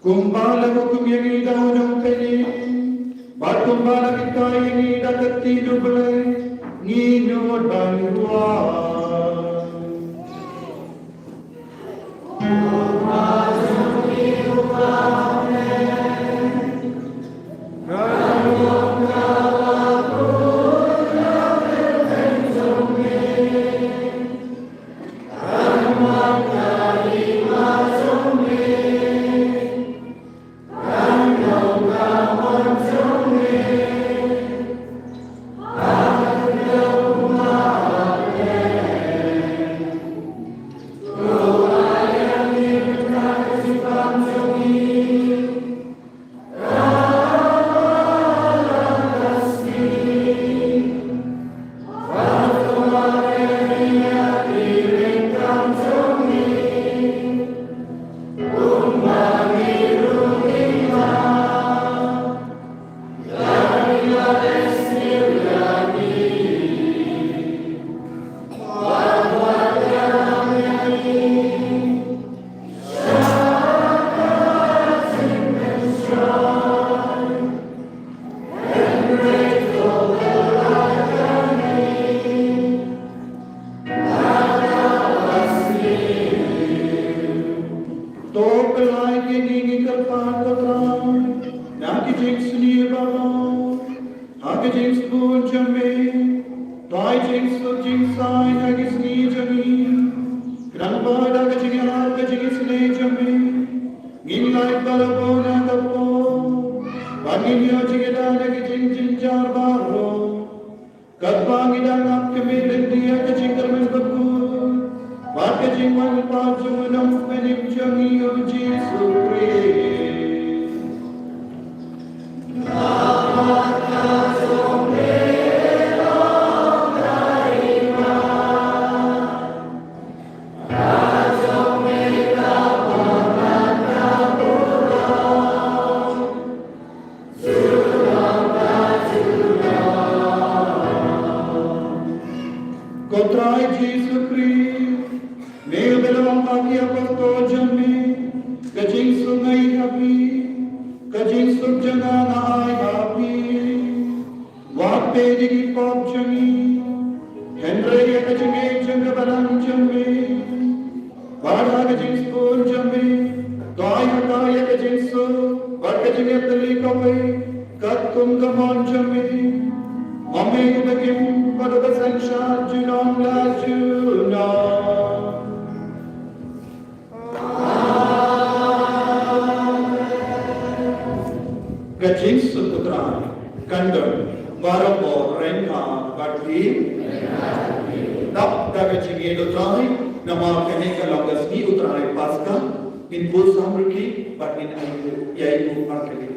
Kumba la hukum ïa ngi da u Nongpynim, bad kumba la hikai ïa ngi da ka ktien U Blei, ngi nud ban duwai. To pynlait ïa ngi, ngi kyrpad ko Trai, na ki jingsniew baroh ha ka jingsbun jong me. To ai jingsuk jingsaiñ ha ki sngi jong ngi, khnang ba da ka jingïarap ka jingisynei jong me ngin lait bha la bun ha ka por, ba ngin ïoh jingïada na ki jingjynjar baroh. Katba ngi dang ap khmih lynti ïa ka jingkyrmen bakhuid bad ka jingwan pat jong u Nongpynim jong ngi U Jisu Khrist. Ko Trai Jisu Khrist, me uba la ong ha ki apostol jong me, ka jingsuk nga ai ha phi, ka jingsuk jong nga nga ai ha phi. Wat peit ïa ki pop jong ngi, hynrei ïa ka jingngeit jong ka balang jong me. Bad ha ka jingsbun jong me, to ai ha ka ïa ka jingsuk bad ka jingïatylli kawei katkum ka mon jong me. Ma me uba im bad uba synshar junom la junom. Ka jingsuk U Trai kan don baroh por ryngkat bad phi. Dap da ka jingïeit U Trai, namar kane ka long ka sngi U Trai Paska, ngin buh samrkhie bad ngin ïa ïa u markylliang.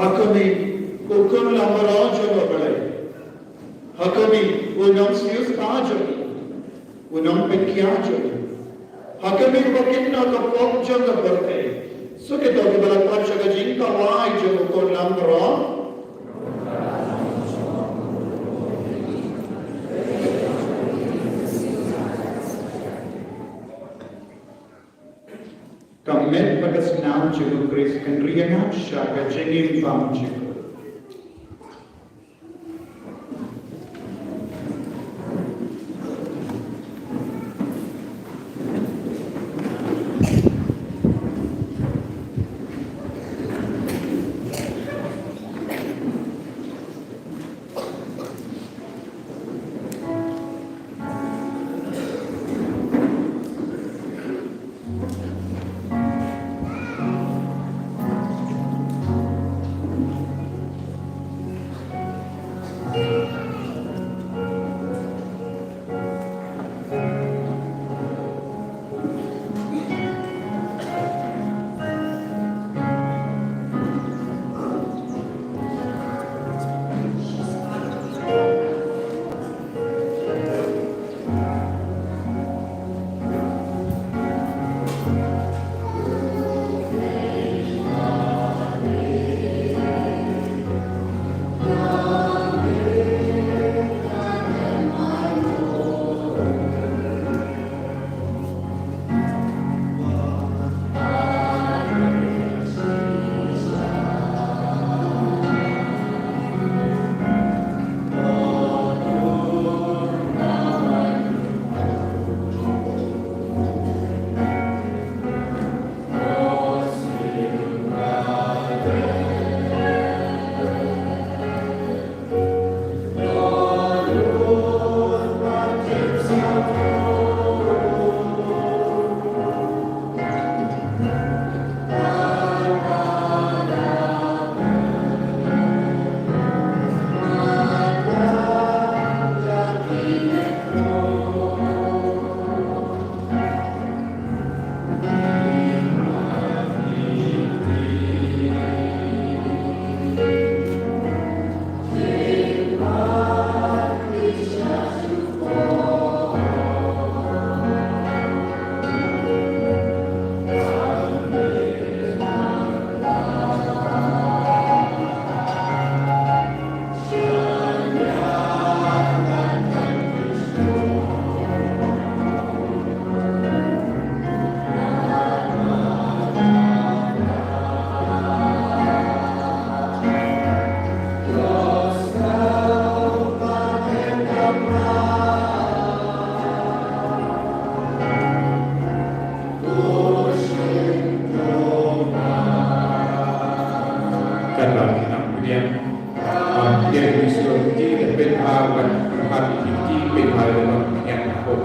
Ha khmih, u khun langbrot jong U Blei. Ha khmih, u nongsiewspah jong ngi, u nongpynkhia jong ngi. Ha khmih, uba kit na ka pop jong ka pyrthei. Suk ïa kito kiba la poi sha ka jingkawei jong u khun langbrot. Ka met bad ka snam jong u Khrist kan ri ïa nga sha ka jingim bymjukut.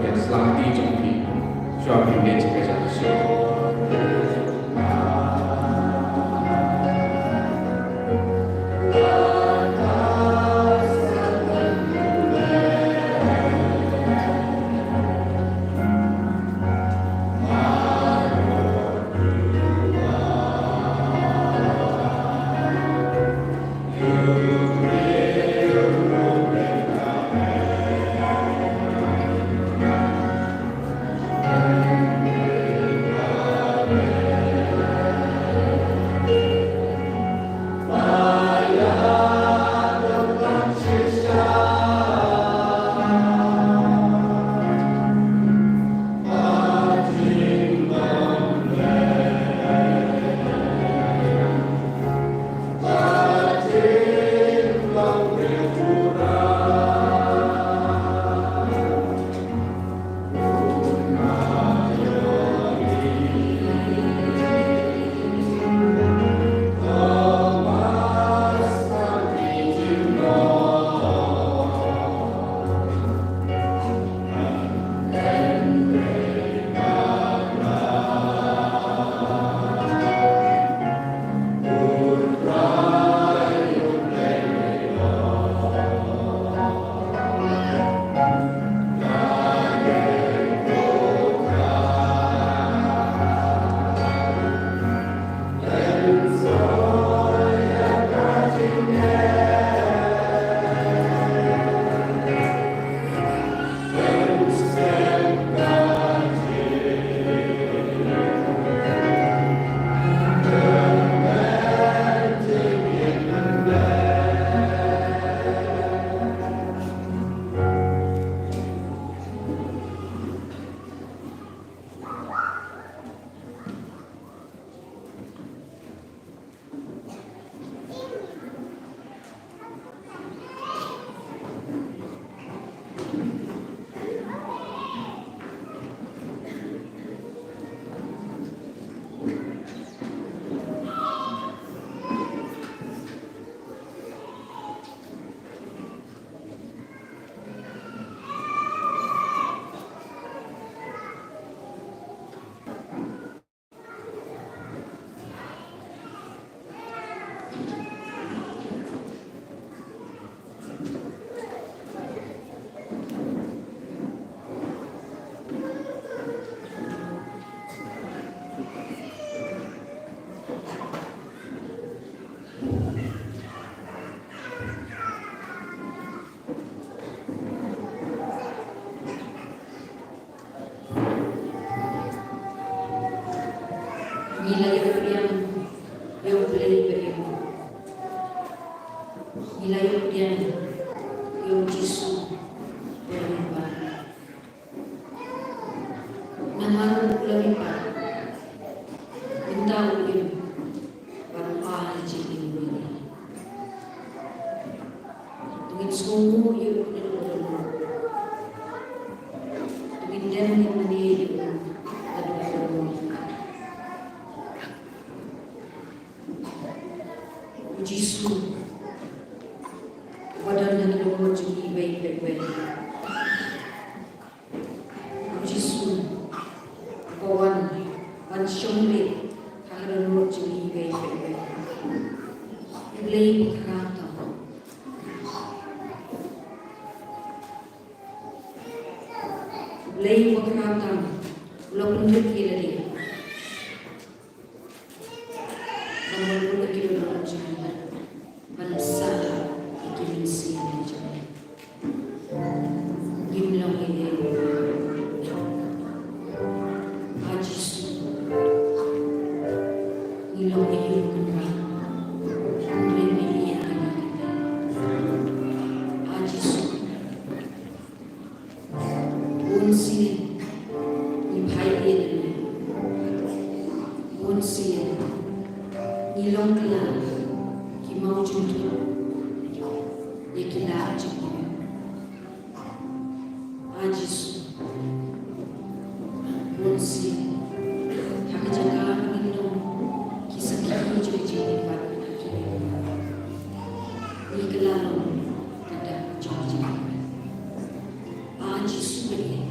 Ïa shlangti jong phi shuwa phi leit sha ka jaka sha. Ngi la ïoh pdiang ïa U Blei ba ïeit. Ngi la ïoh pdiang ïa U Jisu ba ïeit. Namar u la ïeit, mynta u im bad u ai jingim ïa ngi. To ngin sngewnguh ïa u, to ngin dem ngin mane ïa u. U Jisu uba don ha ki lyngngoh jong ngi iwei pa iwei. U Jisu uba wan ban shong leit ha ka lyngngoh jong ngi iwei pa iwei. U Blei Bakhraw tam. U Blei Bakhraw tam u la pynlut ïa lade. Namar u la kyrpad ïa ngi ban sah ïa ki mynsiem jong ngi. Ngim long ei ei. A Jisu, ngi long ei ei kynrad. Hynrei me ïeit ïa ngi. A Jisu, bun sien ngi phai ïeit ïa me. Bun sien ngi long kylla ki maw jingthoh ïa ki lad jong me. A Jisu, bun sien ha ka jaka ba ngin long ki sakhi jong ka jingim bad ka jingim, ngi kylla long ka dak jong ka jingim. A Jisu ba ïeit,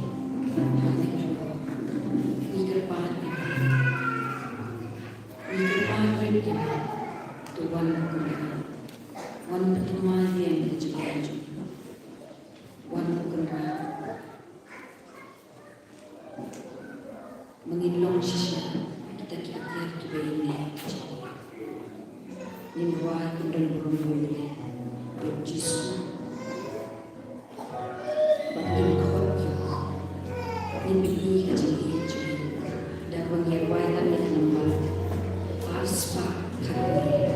Wai kum don burom bun ïa u Jisu. Bad ngin khot ïa u. Ngin pyni ka jingïeit jong ngi da kaba ngi wai lem ïa ka nambar ar spah khatwei.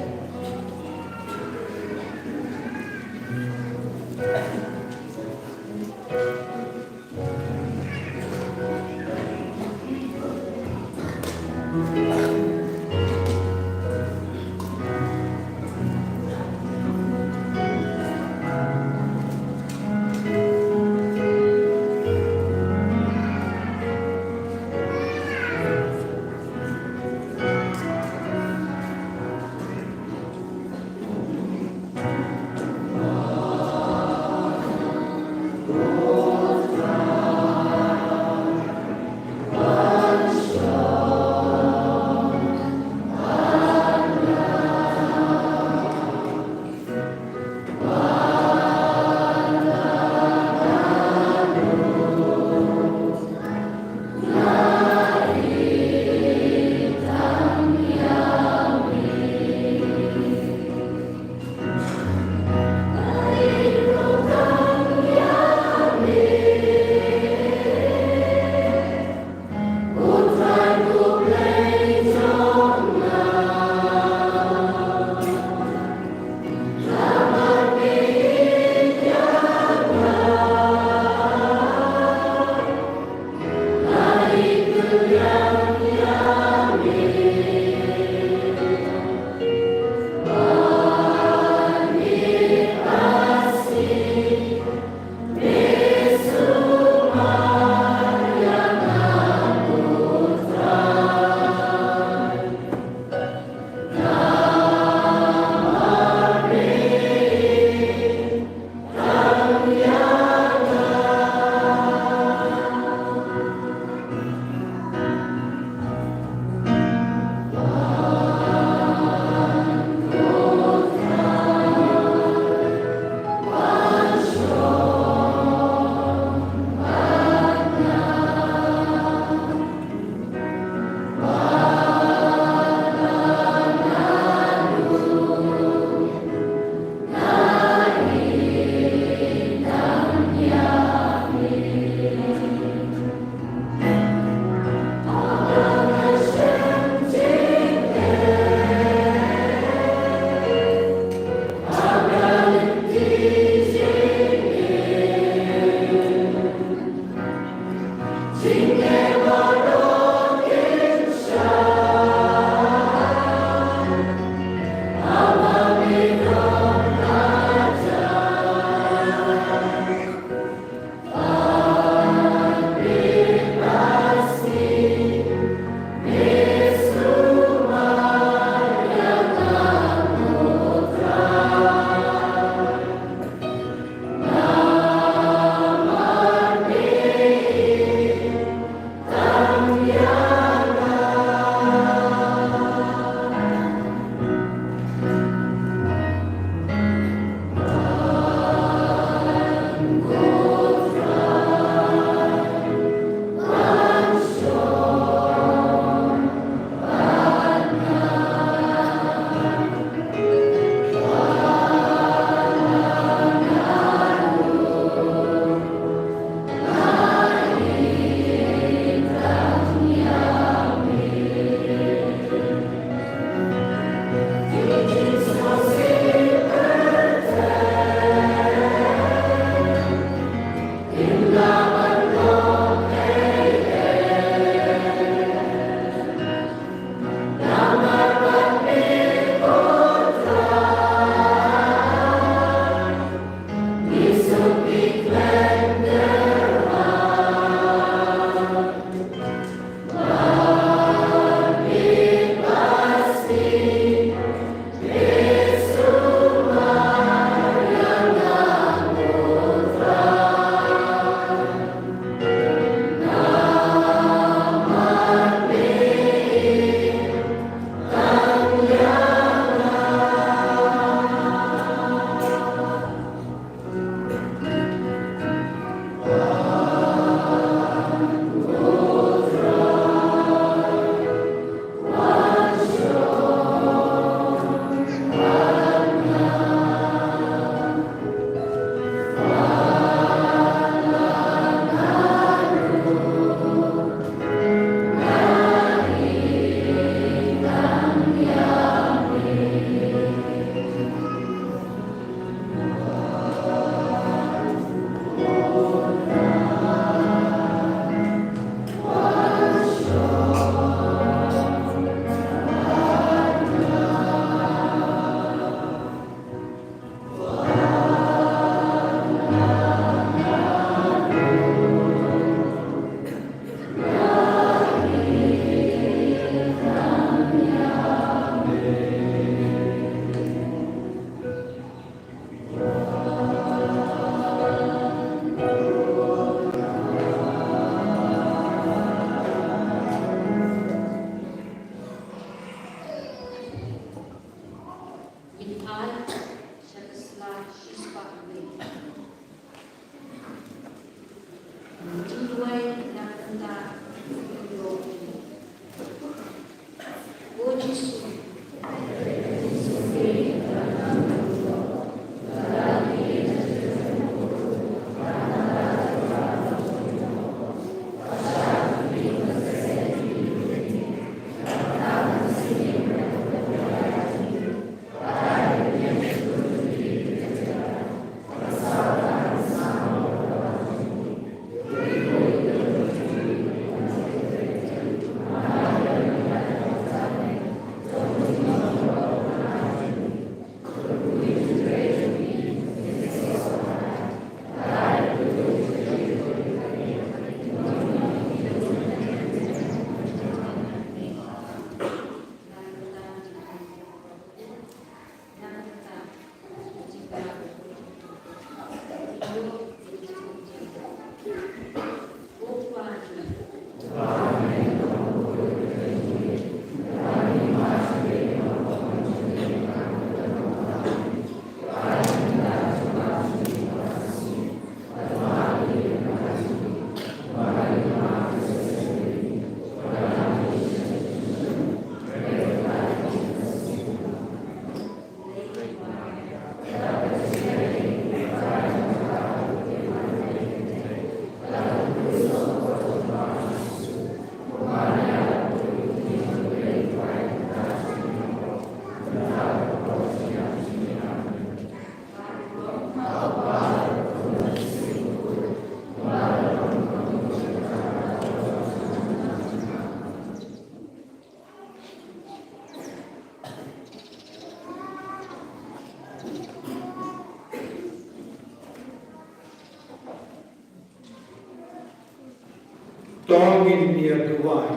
To ngin ïa duwai.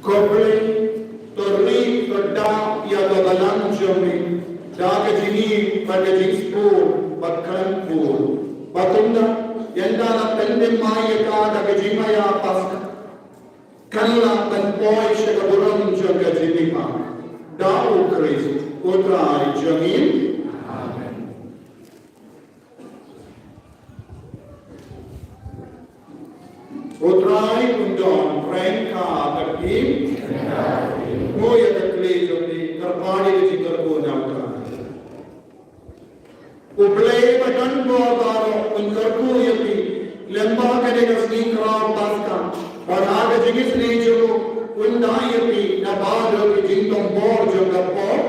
Ko Blei, to ri, to da ïa ka balang jong ngi da ka jingim bad ka jingspur bad ka jingpur. Bad kumta, ynda la pynthymmai mai ïa ka da ka jingmaïa Paskha, kan la pynpoi sha ka burom jong ka jingmihpat. Da U Khrist U Trai jong ngi. Amen. U Trai un don ryngkat bad phi. Nguh ïa ka kti jong phi, kyrpad ïa ka jingkyrkhu na U Trai. U Blei ba don bor baroh un kyrkhu ïa phi lyngba kane ka sngi Khraw Paskha, bad ha ka jingisynei jong u un da ïa phi na baroh ki jingthombor jong ka por.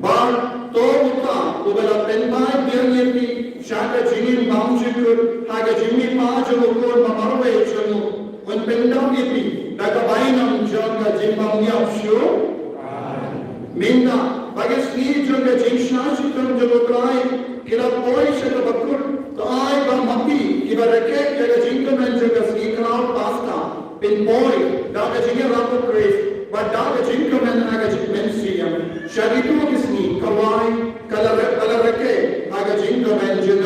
Bad to uta uba la pynbeit biang ïa phi sha ka jingim bymjukut ha ka jingmihpat jong u Khun ba marwei jong u, un pyndap ïa phi da ka bainong jong ka jingbymñiap shuh. Mynta ba ka sngi jong ka jingshah shitom jong U Trai ki la poi sha kaba kut, to ai ba ma phi kiba rakhe ïa ka jingkmen jong ka sngi Khraw Paskha, phin poi da ka jingïarap U Khrist bad da ka jingkmen ha ka jingpynshitom sha kito ki sngi, ka wai, ka la rek, ka la rakhe ha ka jingkmen jong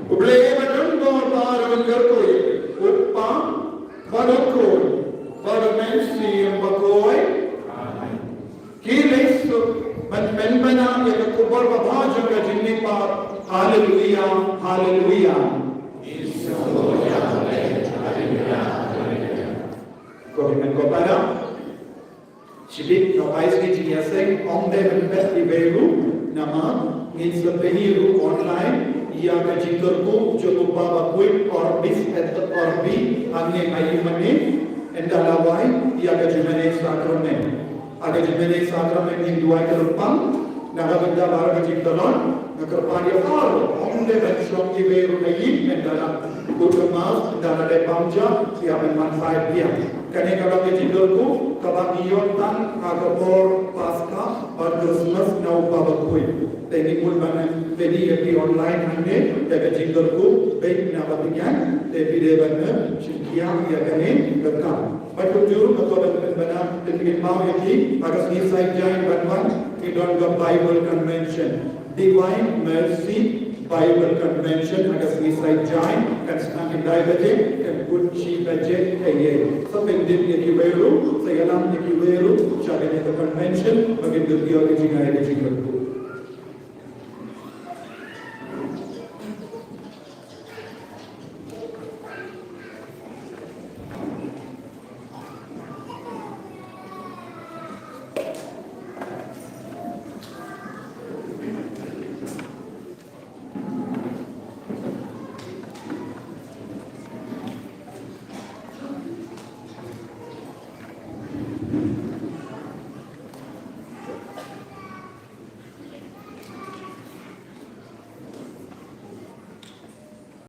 U Blei ba don bor baroh un kyrkhu ïa u Kpa bad u Khun bad u Mynsiem Bakhuid. Ki leit suk ban pynbna ïa ka khubor babha jong ka jingmihpat. Haleluia, haleluia. Ko hynmen ko para. Shibit nga pais ki jingïaseng, ym dei ban peit iwei ruh, namar ngin sa pyni ruh online ïa ka jingkyrkhu jong u Kpa Bakhuid Orbis et Orbi hangne ha ïingmane. Ynda la wai ïa ka jingmane sakramen, ha ka jingmane sakramen ngin duwai kyrpang na ka bynta baroh ka jingtlot. Nga kyrpad ïa baroh, ym dei ban shong iwei ruh ha ïing, ynda la kut ka Mass, ynda la dep bam ja, ïa ban wan phai biang. Kane ka long ka jingkyrkhu kaba ngi ïoh tang ha ka por Paskha bad Christmas na u Kpa Bakhuid. Te ngin mut ban pyni ïa phi online hangne ïa ka jingkyrkhu beit na ka bynta, te phi dei ban shim khia ïa kane ka kam. Bad kumjuh ruh nga kwah ban pynbna, te phi kynmaw ïa phi, ha ka sngi Saitjaiñ ban wan ki don ka Bible Convention. Divine Mercy Bible Convention ha ka sngi Saitjaiñ, kan sdang khyndai baje, kan kut shi baje taïew. Sa pyndit ïa kiwei ruh, sa ïalam ïa kiwei ruh sha kane ka convention ba kin dup ïa ka jingai ka jingkyrkhu.